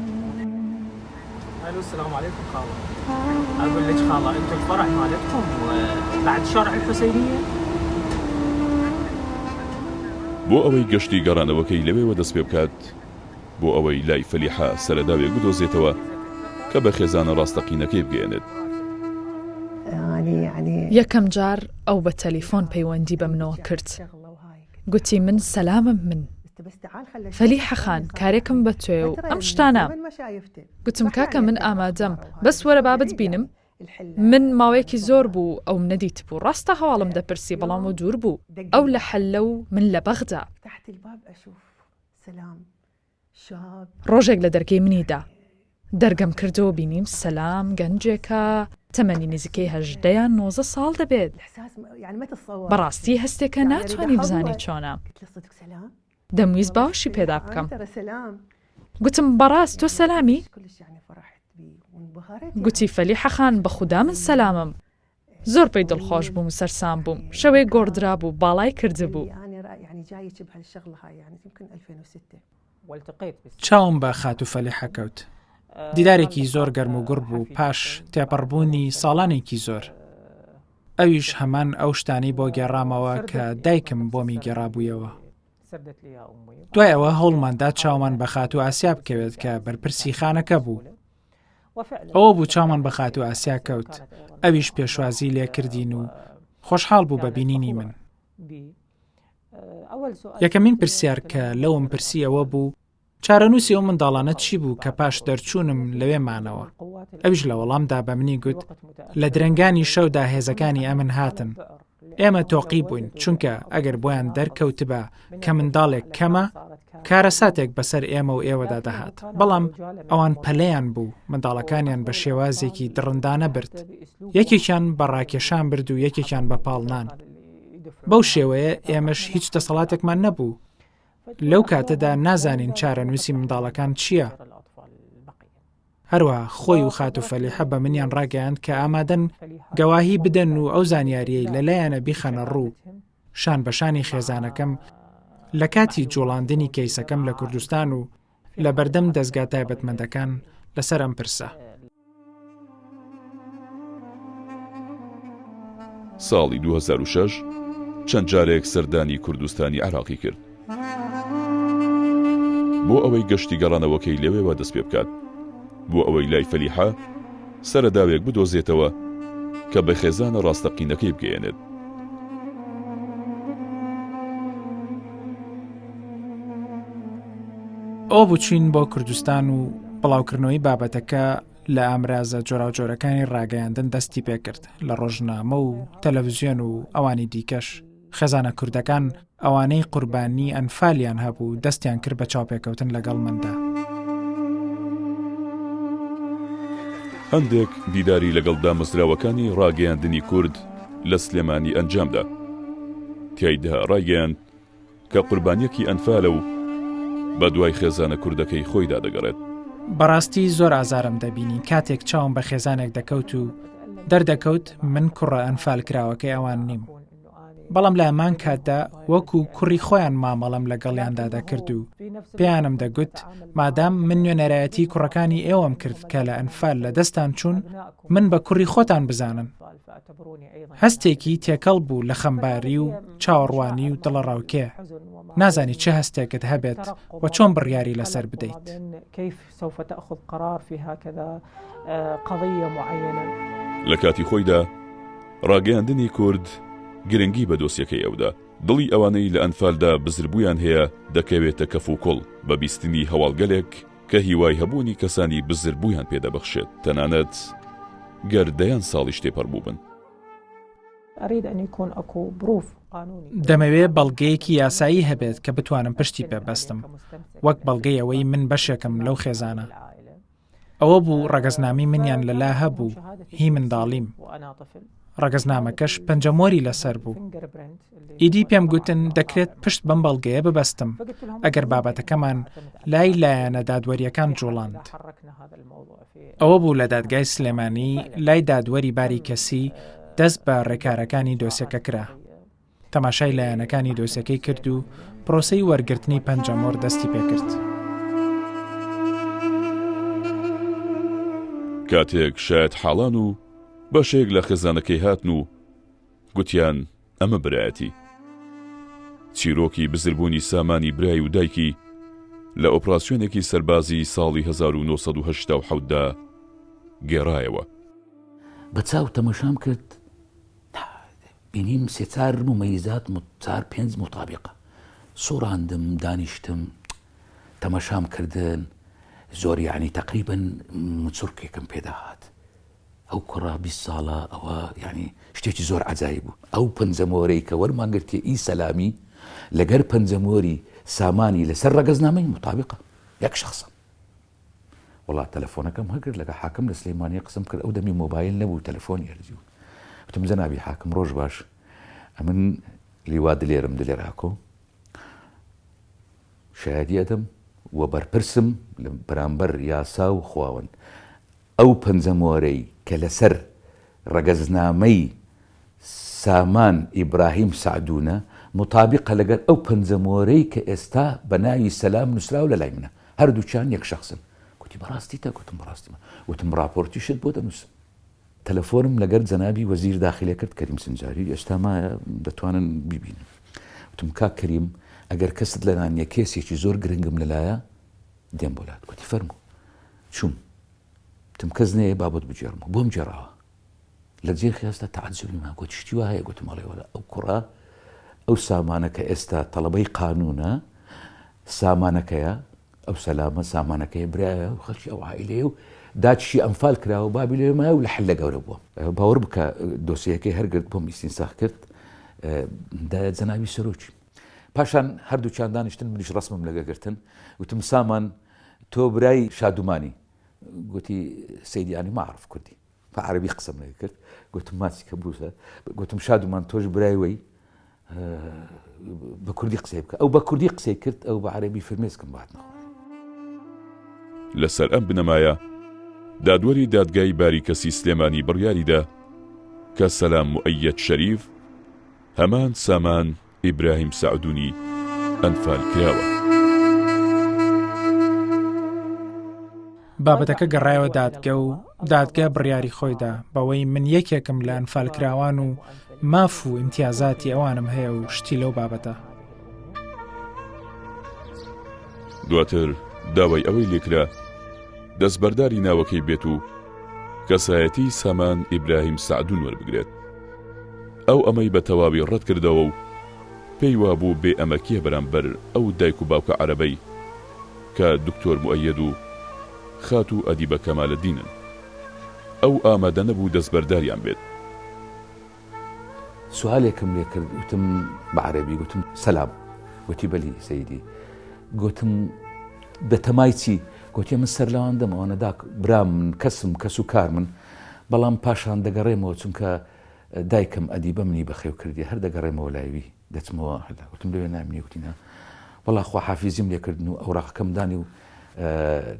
بۆ ئەوەی گەشتی گەڕانەوەکەی لەوێوە دەست پێ بکات، بۆ ئەوەی لای فەلیحە سەرەداوێک بدۆزێتەوە کە بە خێزانە ڕاستەقینەکەی بگەیەنێت. یەکەم جار ئەو بە تەلیفۆن پەیوەندی بە منەوە کرد. گوتی من سەلامم من فەلیحە خان کارێکم بە تۆیە و ئەم شتانە. گوتم کاکە من ئامادەم بەس وەرە با بتبینم. من ماوەیەکی زۆر بوو ئەوم نەدیتبوو، ڕاستە هەواڵم دەپرسی بەڵام ئەو دوور بوو، ئەو لە حللە و من لە بەغدا. ڕۆژێک لە دەرگەی منی دا. دەرگەم کردەوە بینیم سەلام گەنجێکە تەمەنی نزیکەی 18 یان 19 ساڵ دەبێت. بەڕاستی هەستێکە ناتوانی بزانی چۆنە. دەمویست باوەشی پێدا بکەم. گوتم بەڕاست تۆ سەلامی؟ گوتی فەلیحە خان بە خودا من سەلامم. زۆر پێی دڵخۆش بووم و سەرسام بووم. شەوێک گۆڕدرابوو، باڵای کردبوو. چاوم بە خاتوو فەلیحە کەوت. دیدارێکی زۆر گەرموگوڕ بوو پاش تێپەڕبوونی ساڵانێکی زۆر. ئەویش هەمان ئەو شتانەی بۆ گێڕامەوە کە دایکم بۆمی گێڕابوویەوە. دوای ئەوە هەوڵماندا چاومان بە خاتوو ئاسیا بکەوێت کە بەرپرسی خانەکە بوو. ئەوە بوو چاومان بە خاتوو ئاسیا کەوت، ئەویش پێشوازی لێکردین و. خۆشحاڵ بوو بە بینینی من. یەکەمین پرسیار کە لەوم پرسی ئەوە بوو چارەنووسی ئەو منداڵانە چی بوو کە پاش دەرچوونم لەوێ مانەوە؟ ئەویش لە وەڵامدا بە منی گوت لە درەنگانی شەودا هێزەکانی ئەمن هاتن. ئێمە تۆقی بووین چونکە ئەگەر بۆیان دەرکەوتبا کە منداڵێک کەمە کارەساتێک بەسەر ئێمە و ئێوەدا دەهات بەڵام ئەوان پەلەیان بوو منداڵەکانیان بە شێوازێکی دڕندانە برد یەکێکیان بە ڕاکێشان برد و یەکێکیان بە پاڵنان بەو شێوەیە ئێمەش هیچ دەسەڵاتێکمان نەبوو لەو کاتەدا نازانین چارەنووسی منداڵەکان چییە. هەروەها خۆی و خاتوو فەلیحە بە منیان ڕاگەیاند کە ئامادەن گەواهی بدەن و ئەو زانیارییەی لەلایانە بیخەنە ڕوو شان بە شانی خێزانەکەم لە کاتی جوڵاندنی کەیسەکەم لە کوردستان و لە بەردەم دەزگا تایبەتمەندەکان لەسەر ئەم پرسە. ساڵی 2006 چەند جارێک سەردانی کوردستانی عێراقی کرد بۆ ئەوەی گەشتی گەڕانەوەکەی لەوێوە دەست پێ بکات بۆ ئەوەی لای فەلیحە سەرەداوێک بدۆزێتەوە کە بە خێزانە ڕاستەقینەکەی بگەیەنێت. ئەوە بوو چوین بۆ کوردستان و بڵاوکردنەوەی بابەتەکە لە ئامرازە جۆراوجۆرەکانی ڕاگەیاندن دەستی پێکرد لە ڕۆژنامە و تەلەڤزیۆن و ئەوانی دیکەش خێزانە کوردەکان ئەوانەی قوربانی ئەنفالیان هەبوو دەستیان کرد بە چاوپێکەوتن لەگەڵ مندا. هەندێک دیداری لەگەڵ دامەزراوەکانی ڕاگەیاندنی کورد لە سلێمانی ئەنجامدا، تیایدا ڕایگەیاند کە قوربانییەکی ئەنفالە و بەدوای خێزانە کوردەکەی خۆیدا دەگەڕێت. بەڕاستی زۆر ئازارم دەبینی کاتێک چاوم بە خێزانێک دەکەوت و دەردەکەوت من کوڕە ئەنفالکراوەکەی ئەوان نیم. بەڵام لە هەمان کاتدا وەکو کوڕی خۆیان مامەڵەم لەگەڵیاندا دەکرد و پێیانم دەگوت مادام من نوێنەرایەتی کوڕەکانی ئێوەم کرد کە لە ئەنفال لە دەستان چوون من بە کوڕی خۆتان بزانن. هەستێکی تێکەڵ بوو لە خەمباری و چاوەڕوانی و دڵەڕاوکێ. نازانی چ هەستێکت هەبێت و چۆن بڕیاری لەسەر بدەیت. لە کاتی خۆیدا ڕاگەیاندنی کورد گرنگی بە دۆسیەکەی ئەودا، دڵی ئەوانەی لە ئەنفالدا بزربوویان هەیە دەکەوێتە کەف و کوڵ بە بیستنی هەواڵگەلێک کە هیوای هەبوونی کەسانی بزربوویان پێ دەبەخشێت تەنانەت گەر دەیان ساڵیش تێپەڕ بووبن. دەمەوێ بەڵگەیەکی یاسایی هەبێت کە بتوانم پشتی پێ بەستم وەک بەڵگەی ئەوەی من بەشێکم لەو خێزانە. ئەوە بوو ڕەگەزنامەی منیان لەلا هەبوو هی منداڵیم. ڕەگەزنامەکەش پەنجەمۆری لەسەر بوو. ئیدی پێم گوتن دەکرێت پشت بەم بەڵگەیە ببەستم ئەگەر بابەتەکەمان لای لایەنە دادوەریەکان جوڵاند. ئەوە بوو لە دادگای سلێمانی لای دادوەری باری کەسی دەست بە ڕێکارەکانی دۆسیەکە کرا. تەماشای لایەنەکانی دۆسیەکەی کرد و پرۆسەی وەرگرتنی پەنجەمۆر دەستی پێکرد. کاتێک شایەتحاڵان و بەشێک لە خێزانەکەی هاتن و گوتیان ئەمە برایەتی. چیرۆکی بزربوونی سامانی برای و دایکی لە ئۆپراسیۆنێکی سەربازیی ساڵی 1987 دا گێڕایەوە. بە چاو تەمەشام کرد بینیم سێ چار مومەیزات چار پێنج موتابیقە سوڕاندم دانیشتم تەمەشام کردن زۆر یعنی تقریبا مچڕکێکم پێدا هات ئەو کوڕە 20 ساڵە ئەوە یعنی شتێکی زۆر عجایب بوو ئەو پەنجەمۆرەی کە وەرمان گرتێ ئی سەلامی لەگەر پەنجەمۆری سامانی لەسەر ڕەگەزنامەی مطابقە یەک شخصە وەڵا تەلەفۆنەکەم هەگرت لەگە حاکم لە سلەیمانیە قسم کرد ئەو دەمی مۆبایل نەبوو تەلەفۆنی هەرزی بوو وتم جەنابی حاکم ڕۆژ باش ئەمن لیوا دلێرم دلێر ئاکۆ شایەدی ئەدەم و بەرپرسم لە بەرامبەر یاسا و خواوەند ئەو پەنجەمۆرەی کە لەسەر ڕەگەزنامەی سامان ئیبراهیم سەعدونە موتابیقە لەگەر ئەو پەنجەمۆرەی کە ئێستا بە ناوی سەلام نوسراوە لە لای منە هەردووکیان یەک شەخسن گوتی بەڕاستیتە گوتم بەڕاستیمە وتم ڕاپۆرتیشت بۆ دەنووسم تەلەفۆنم لەگەر جەنابی وەزیر داخلە کرد کەریم سنجاری ئێستا مایە دەتوانن بیبینن وتم کاک کەریم ئەگەر کەست لەلا نییە کێسێکی زۆر گرنگم لەلایە دێم بۆ لات گوتی فەرموو چووم وتم کەس نەیە با بۆت بگێڕمەوە بۆم گێڕاوە. لە جێ خێستا تەعەجوبی ما گوت شتی وا هەیە گوتم ئەڵێ وەلا ئەو کوڕە ئەو سامانە کە ئێستا تەڵەبەی قانونە سامانەکەیە ئەو سەلامە سامانەکەی برایە و خەڵکی ئەو عائیلەیە و داچشی ئەنفال کراوە بابی لەوێ مایە و لە حلە گەورە بووە باوەڕ بکە دۆسیەکەی هەرگرت بۆم ئیستینساخ کرد دایە جەنابی سەرۆکی پاشان هەردووکیان دانیشتن منیش ڕسمم لەگە گرتن وتم سامان تۆ برای شادومانی گوتی سەیدیانی ما عرف کوردی بە عەرەبی قسەم لەگە کرد گوتم ماچی کە بووسە گوتم شادومان تۆش برای وەی بە کوردی قسەی بکە ئەو بە کوردی قسەی کرد ئەو بە عەرەبی فرمێسکم بات نەخۆ لەسەر ئەم بنەمایە دادوەری دادگای باری کەسی سلێمانی بڕیاریدا کە سەلام موئەیەد شەریف هەمان سامان ئیبراهیم سەعدونی ئەنفال کراوە. بابەتەکە گەڕایەوە دادگە و دادگە بڕیاری خۆی دا بەوەی من یەکێکم لە ئەنفالکراوان و ماف و ئیمتیازاتی ئەوانم هەیە و شتی لەو بابەتە. دواتر داوای ئەوەی لێکرا دەستبەرداری ناوەکەی بێت و کەسایەتی سامان ئیبراهیم سەعدون وەربگرێت. ئەو ئەمەی بە تەواوی ڕەت کردەوە و پێی وابوو بێ ئەمەکیە بەرامبەر ئەو دایک و باوکە عەرەبەی کە دکتۆر موئەیەد و خاتوو ئەدیبە کەمالەدینن. ئەو ئامادە نەبوو دەستبەرداریان بێت. سوالێکم لێ کرد وتم بە عەرەبی گوتم سەلام گوتی بەلی سەیدی گوتم بەتەمای چی گوتی من سەر لەوان دەم ئەوانە داک برام من کەسم کەس و کار من بەڵام پاشان دەگەڕێمەوە چونکە دایکم ئەدیبە منی بەخێو کردی هەر دەگەڕێمەوە لایوی دەچمەوە هەلا وتم لەوێ نامینی وتی نا وەڵا خواحافیزیم لێکردن و ئەوراقەکەم دانی و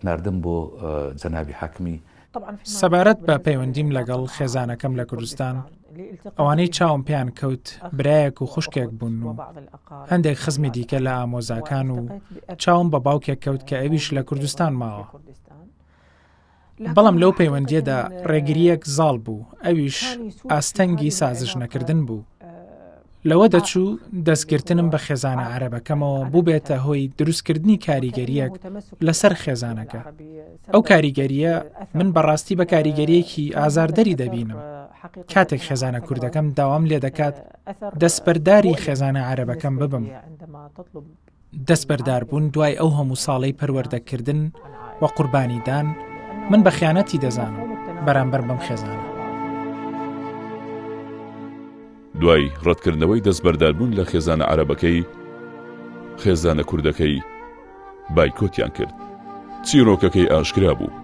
ناردم بۆ جەنابی حاکمی سەبارەت بە پەیوەندیم لەگەڵ خێزانەکەم لە کوردستان، ئەوانەی چاوم پێیان کەوت برایەک و خوشکێک بوون و هەندێک خزمی دیکە لە ئامۆزاکان و چاوم بە باوکێک کەوت کە ئەویش لە کوردستان ماوە. بەڵام لەو پەیوەندییەدا ڕێگرییەک زاڵ بوو، ئەویش ئاستەنگی سازش نەکردن بوو. لەوە دەچوو دەستگرتنم بە خێزانە عەرەبەکەمەوە بووبێتە هۆی دروستکردنی کاریگەرییەک لەسەر خێزانەکە. ئەو کاریگەرییە من بەڕاستی بە کاریگەرییەکی ئازاردەری دەبینم. کاتێک خێزانە کوردەکەم داوام لێدەکات دەستبەرداری خێزانە عەرەبەکەم ببم. دەستبەرداربوون دوای ئەو هەموو ساڵەی پەروەردەکردن و قوربانیدان من بە خیانەتی دەزانم بەرامبەر بەم خێزانە. دوای ڕەتکردنەوەی دەستبەرداربوون لە خێزانە عەرەبەکەی، خێزانە کوردەکەی بایکۆتیان کرد. چیرۆکەکەی ئاشکرا بوو.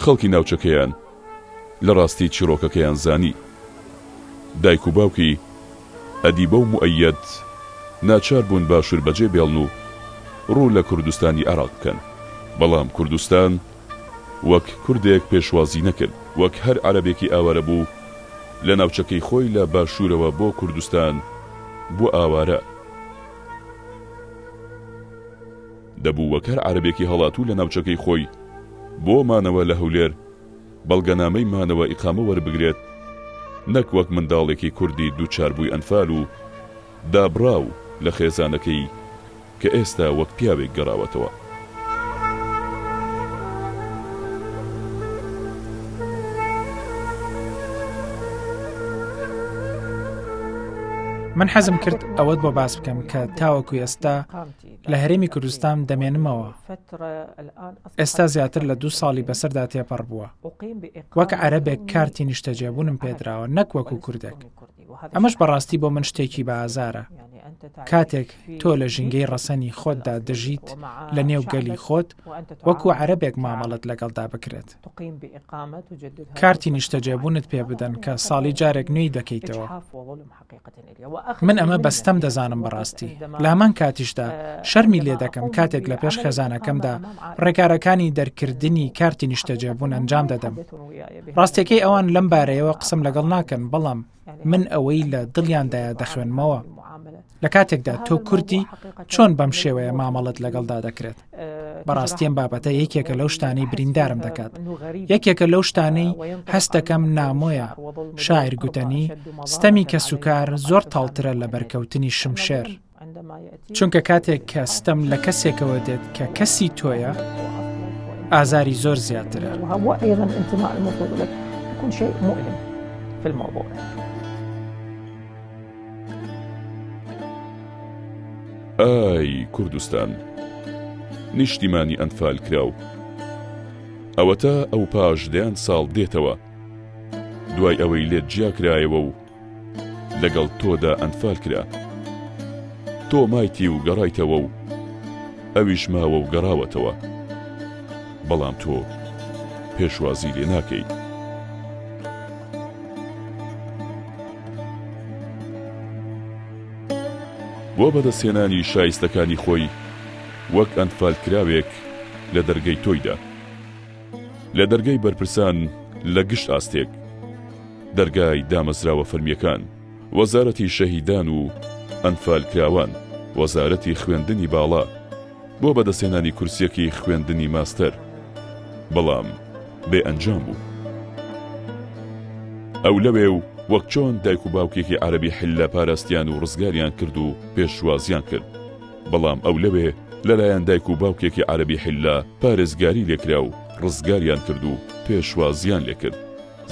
خەڵکی ناوچەکەیان لە ڕاستی چیڕۆکەکەیان زانی. دایک و باوکی، ئەدیبە و موئەیەد، ناچار بوون باشوور بەجێ بێڵن و ڕوو لە کوردستانی عێراق بکەن. بەڵام کوردستان وەک کوردێک پێشوازی نەکرد. وەک هەر عەرەبێکی ئاوارەبوو لە ناوچەکەی خۆی لە باشوورەوە بۆ کوردستان بووە ئاوارە. دەبوو وەک هەر عەرەبێکی هەڵاتوو لە ناوچەکەی خۆی بۆ مانەوە لە هەولێر بەڵگەنامەی مانەوە ئیقامە وەربگرێت نەک وەک منداڵێکی کوردی دووچاربووی ئەنفال و دابڕاو لە خێزانەکەی کە ئێستا وەک پیاوێک گەڕاوەتەوە. من حەزم کرد ئەوەت بۆ باس بکەم کە تاوەکو ئێستا لە هەرێمی کوردستان دەمێنمەوە. ئێستا زیاتر لە دوو ساڵی بەسەردا تێپەڕ بووە. وەک عەرەبێک کارتی نیشتەجێبوونم پێدراوە نەک وەکو کوردێک. ئەمەش بەڕاستی بۆ من شتێکی بە ئازارە. کاتێک تۆ لە ژینگەی ڕەسەنی خۆتدا دەژیت لە نێو گەلی خۆت وەکو عەرەبێک مامەڵەت لەگەڵدا بکرێت. کارتی نیشتەجێبوونت پێ بدەن کە ساڵی جارێک نوێی دەکەیتەوە. من ئەمە بە ستەم دەزانم بەڕاستی لە هەمان کاتیشدا شەرمی لێ دەکەم کاتێک لە پێش خێزانەکەمدا ڕێکارەکانی دەرکردنی کارتی نیشتەجێبوون ئەنجام دەدەم ڕاستیەکەی ئەوان لەم بارەیەوە قسەم لەگەڵ ناکەن بەڵام من ئەوەی لە دڵیاندایە دەخوێنمەوە لە کاتێکدا تۆ کوردی چۆن بەم شێوەیە مامەڵەت لەگەڵدا دەکرێت بەڕاستی ئەم بابەتە یەکێکە لەو شتانەی بریندارم دەکات یەکێکە لەو شتانەی هەست دەکەم نامۆیە شاعیر گوتەنی ستەمی کەسوکار زۆر تاڵترە لە بەرکەوتنی شمشێر چونکە کاتێک کە ستەم لە کەسێکەوە دێت کە کەسی تۆیە ئازاری زۆر زیاترە. في الموضوع. ئای کوردستان نیشتیمانی ئەنفال کراو ئەوەتا ئەو پاش دەیان ساڵ دێتەوە دوای ئەوەی لێت جیا کرایەوە و لەگەڵ تۆدا ئەنفال کرا تۆ مایتی و گەڕایتەوە و ئەویش ماوە و گەڕاوەتەوە بەڵام تۆ پێشوازی لێ ناکەی. بۆ بەدەستهێنانی شایستەکانی خۆی وەک ئەنفالکراوێک لە دەرگەی تۆیدا. لە دەرگای بەرپرسان لە گشت ئاستێک، دەرگای دامەزراوە فەرمییەکان، وەزارەتی شەهیدان و ئەنفالکراوان، وەزارەتی خوێندنی باڵا، بۆ بەدەستهێنانی کورسییەکی خوێندنی ماستەر، بەڵام بێ ئەنجام بوو. ئەو لەوێ و وەک چۆن دایک و باوکێکی عەرەبی حیللە پاراستیان و ڕزگاریان کرد و پێشوازیان کرد، بەڵام ئەو لەوێ لەلایەن دایک و باوکێکی عەرەبی حیللە پارێزگاری لێکرا و ڕزگاریان کرد و پێشوازیان لێکرد.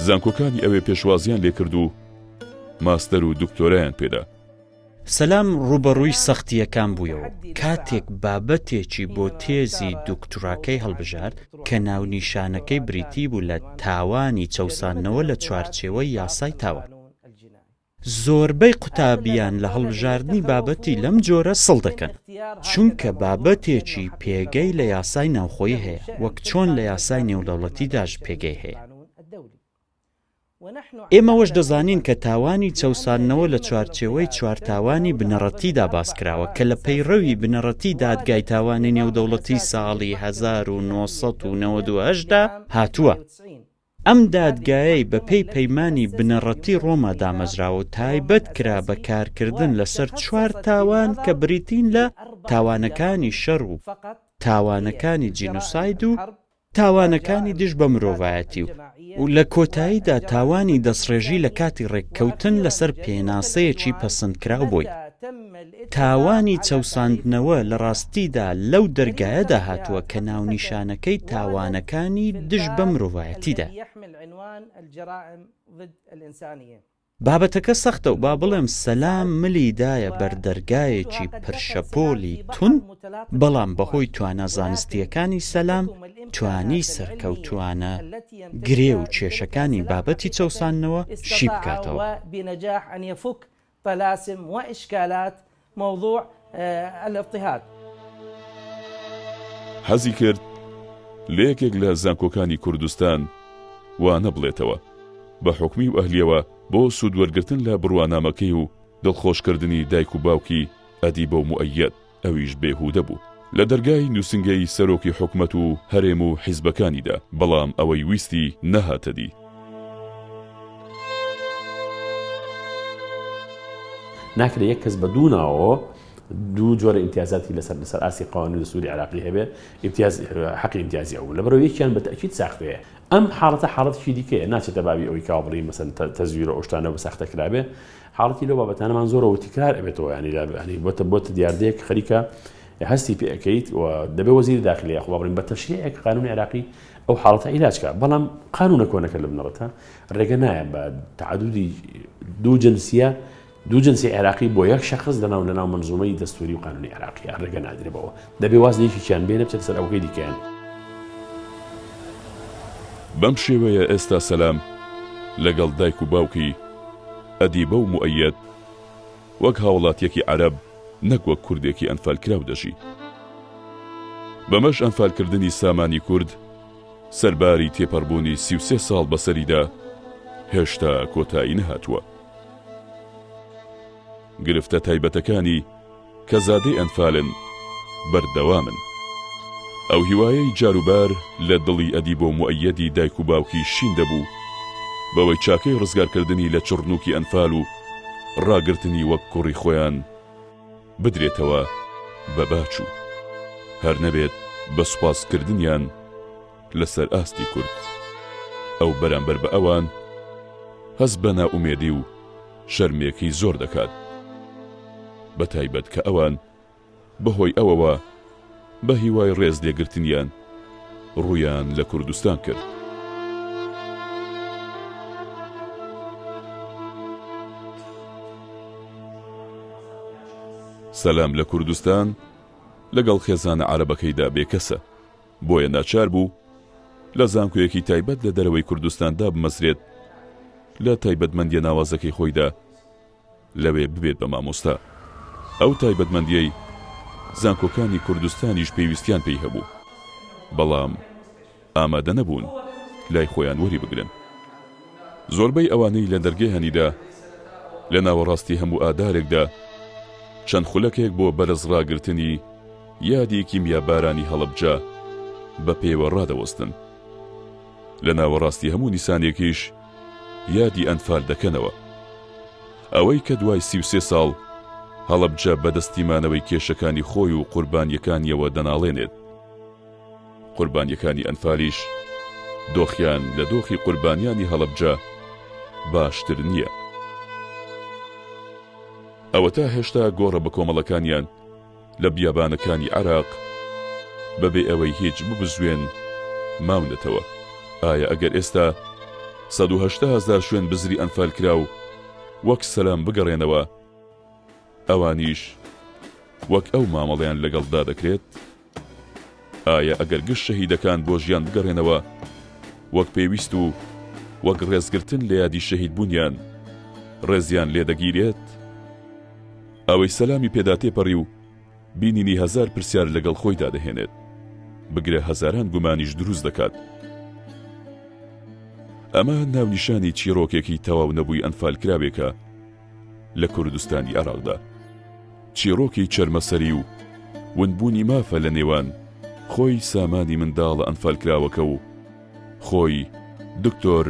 زانکۆکانی ئەوێ پێشوازیان لێکرد و ماستەر و دکتۆرایان پێدا. سەلام ڕووبەڕووی سەختییەکان بوویەوە کاتێک بابەتێکی بۆ تێزی دوکتوراکەی هەڵبژارد کە ناونیشانەکەی بریتی بوو لە تاوانی چەوساندنەوە لە چوارچێوەی یاسای تاوان. زۆربەی قوتابیان لە هەڵبژاردنی بابەتی لەم جۆرە سڵ دەکەن، چونکە بابەتێکی پێگەی لە یاسای ناوخۆیی هەیە وەک چۆن لە یاسای نێودەوڵەتیداش پێگەی هەیە. ئێمە ئەوەش دەزانین کە تاوانی چەوساندنەوە لە چوارچێوەی چوار تاوانی بنەڕەتیدا باسکراوە کە لە پەیڕەوی بنەڕەتی دادگای تاوانی نێودەوڵەتی ساڵی 1998 دا هاتووە. ئەم دادگایەی بەپێی پەیمانی بنەڕەتی ڕۆما دامەزراوە و تایبەت کرا بە کارکردن لەسەر چوار تاوان کە بریتین لە تاوانەکانی شەڕ و تاوانەکانی جینۆساید و تاوانەکانی دژ بە مرۆڤایەتی و لە کۆتاییدا تاوانی دەستڕێژی لە کاتی ڕێککەوتن لەسەر پێناسەیەکی پەسەندکراو بۆی. تاوانی چەوساندنەوە لە ڕاستیدا لەو دەرگایەدا هاتووە کە ناونیشانەکەی تاوانەکانی دژ بە مرۆڤایەتیدایە. بابەتەکە سەختە و با بڵێم سەلام ملی دایە بەر دەرگایەکی پرشەپۆلی توند، بەڵام بەهۆی توانا زانستییەکانی سەلام توانی سەرکەوتووانە گرێ و کێشەکانی بابەتی چەوساندنەوە شی بکاتەوە. حەزی کرد لە یەکێک لە زانکۆکانی کوردستان وانە بڵێتەوە، بە حوکمی و ئەهلیەوە بۆ سوودوەرگرتن لە بڕوانامەکەی و دڵخۆشکردنی دایک و باوکی ئەدیبە و موئەیەد، ئەویش بێهودە بوو لە دەرگای نووسینگەی سەرۆکی حکومەت و هەرێم و حیزبەکانیدا، بەڵام ئەوەی ویستی نەهاتە دی. ناکرێت یەک کەس بە دوو ناوەوە دوو جۆرە ئیمتیازاتی لەسەر لەسەر ئاستی قوانین و دەستوری عێراقی هەبێ ئیمتیاز حەقی ئیمتیازی ئەو لەبەرەوە یەکیان بە تەئکید ساختەیە ئەم حاڵەتە حاڵەتێکی دیکەیە ناچێتە بابی ئەوەی کاوە بڵێین مەسەن تەزویر و ئەو شتانە بە ساختە کرابێ حاڵەتی لەو بابەتانەمان زۆرە و تکرار ئەبێتەوە ینی ینی بۆتە بۆتە دیاردەیەک خەریکە هەستی پێ ئەەکەیت و دەبێ وەزیری داخلی یاخوا بڵێن بە تەشریعێک قانونی عێراقی ئەو حاڵەتە عیلاج کا بەڵام قانونە کۆنەکە لە بنەڕەتە ڕێگە نایە بە تعدودی دوو جنسیە دوو جنسی عێراقی بۆ یەک شخص لەناو لەناو منزومەی دەستوری و قانونی عێراقی ڕێگە نادرێ بەوە دەبێ واز لە یەکێکیان بێنە بچێتە سەر ئەوەکەی دیکەیان. بەم شێوەیە ئێستا سەلام لەگەڵ دایک و باوکی، ئەدیبە و موئەیەد، وەک هاوڵاتیەکی عەرەب نەک وەک کوردێکی ئەنفالکراو دەژی. بەمەش ئەنفالکردنی سامانی کورد سەرباری تێپەڕبوونی 33 ساڵ بەسەریدا هێشتا کۆتایی نەهاتووە. گرفتە تایبەتەکانی کە زادەی ئەنفالن بەردەوامن. ئەو هیوایەی جاروبار لە دڵی ئەدیب و موئەیەدی دایک و باوکی شین دەبوو بەوەی چاکەی ڕزگارکردنی لە چڕنووکی ئەنفال و ڕاگرتنی وەک کوڕی خۆیان بدرێتەوە بە با چوو. هەر نەبێت بە سوپاسکردنیان لەسەر ئاستی کورد. ئەو بەرامبەر بە ئەوان هەست بە نائومێدی و شەرمێکی زۆر دەکات. بە تایبەت کە ئەوان بە هۆی ئەوەوە بە هیوای ڕێز لێگرتنیان ڕوویان لە کوردستان کرد. سەلام لە کوردستان لەگەڵ خێزانە عەرەبەکەیدا بێکەسە، بۆیە ناچار بوو لە زانکۆیەکی تایبەت لە دەرەوەی کوردستان دابمەزرێت، لە تایبەتمەندییە ناوازەکەی خۆیدا لەوێ ببێت بە مامۆستا. ئەو تایبەتمەندییەی زانکۆکانی کوردستانیش پێویستیان پێی هەبوو، بەڵام ئامادە نەبوون لای خۆیان وەریبگرن. زۆربەی ئەوانەی لە دەرگەیانیدا لە ناوەڕاستی هەموو ئادارێکدا چەند خولەکێک بۆ بەرز ڕاگرتنی یادی کیمیابارانی هەڵەبجە بە پێوە ڕادەوەستن، لە ناوەڕاستی هەموو نیسانێکیش یادی ئەنفال دەکەنەوە. ئەوەی کە دوای 33 ساڵ هەڵەبجە بە دەستی مانەوەی کێشەکانی خۆی و قوربانییەکانیەوە دەناڵێنێت. قوربانیەکانی ئەنفالیش دۆخیان لە دۆخی قوربانیانی هەڵەبجە باشتر نییە. ئەوەتا هێشتا گۆڕە بەکۆمەڵەکانیان لە بیابانەکانی عێراق بەبێ ئەوەی هیچ ببزوێن ماونەتەوە. ئایا ئەگەر ئێستا 180 هەزار شوێن بزری ئەنفالکراو وەک سەلام بگەڕێنەوە، ئەوانیش وەک ئەو مامەڵەیان لەگەڵدا دەکرێت؟ ئایا ئەگەر گشت شەهیدەکان بۆ ژیان بگەڕێنەوە وەک پێویست و وەک ڕێزگرتن لە یادی شەهیدبوونیان ڕێزیان لێدەگیرێت؟ ئەوەی سەلامی پێدا تێپەڕی و بینینی هەزار پرسیار لەگەڵ خۆیدا دەهێنێت، بگرە هەزاران گومانیش دروست دەکات. ئەمە ناونیشانی چیڕۆکێکی تەواو نەبووی ئەنفالکراوێکە لە کوردستانی عێراقدا. چیڕۆکی چەرمەسەری و ونبوونی مافە لە نێوان خۆی سامانی منداڵە ئەنفالکراوەکە و خۆی دکتۆر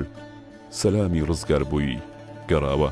سەلامی ڕزگاربووی گەڕاوە.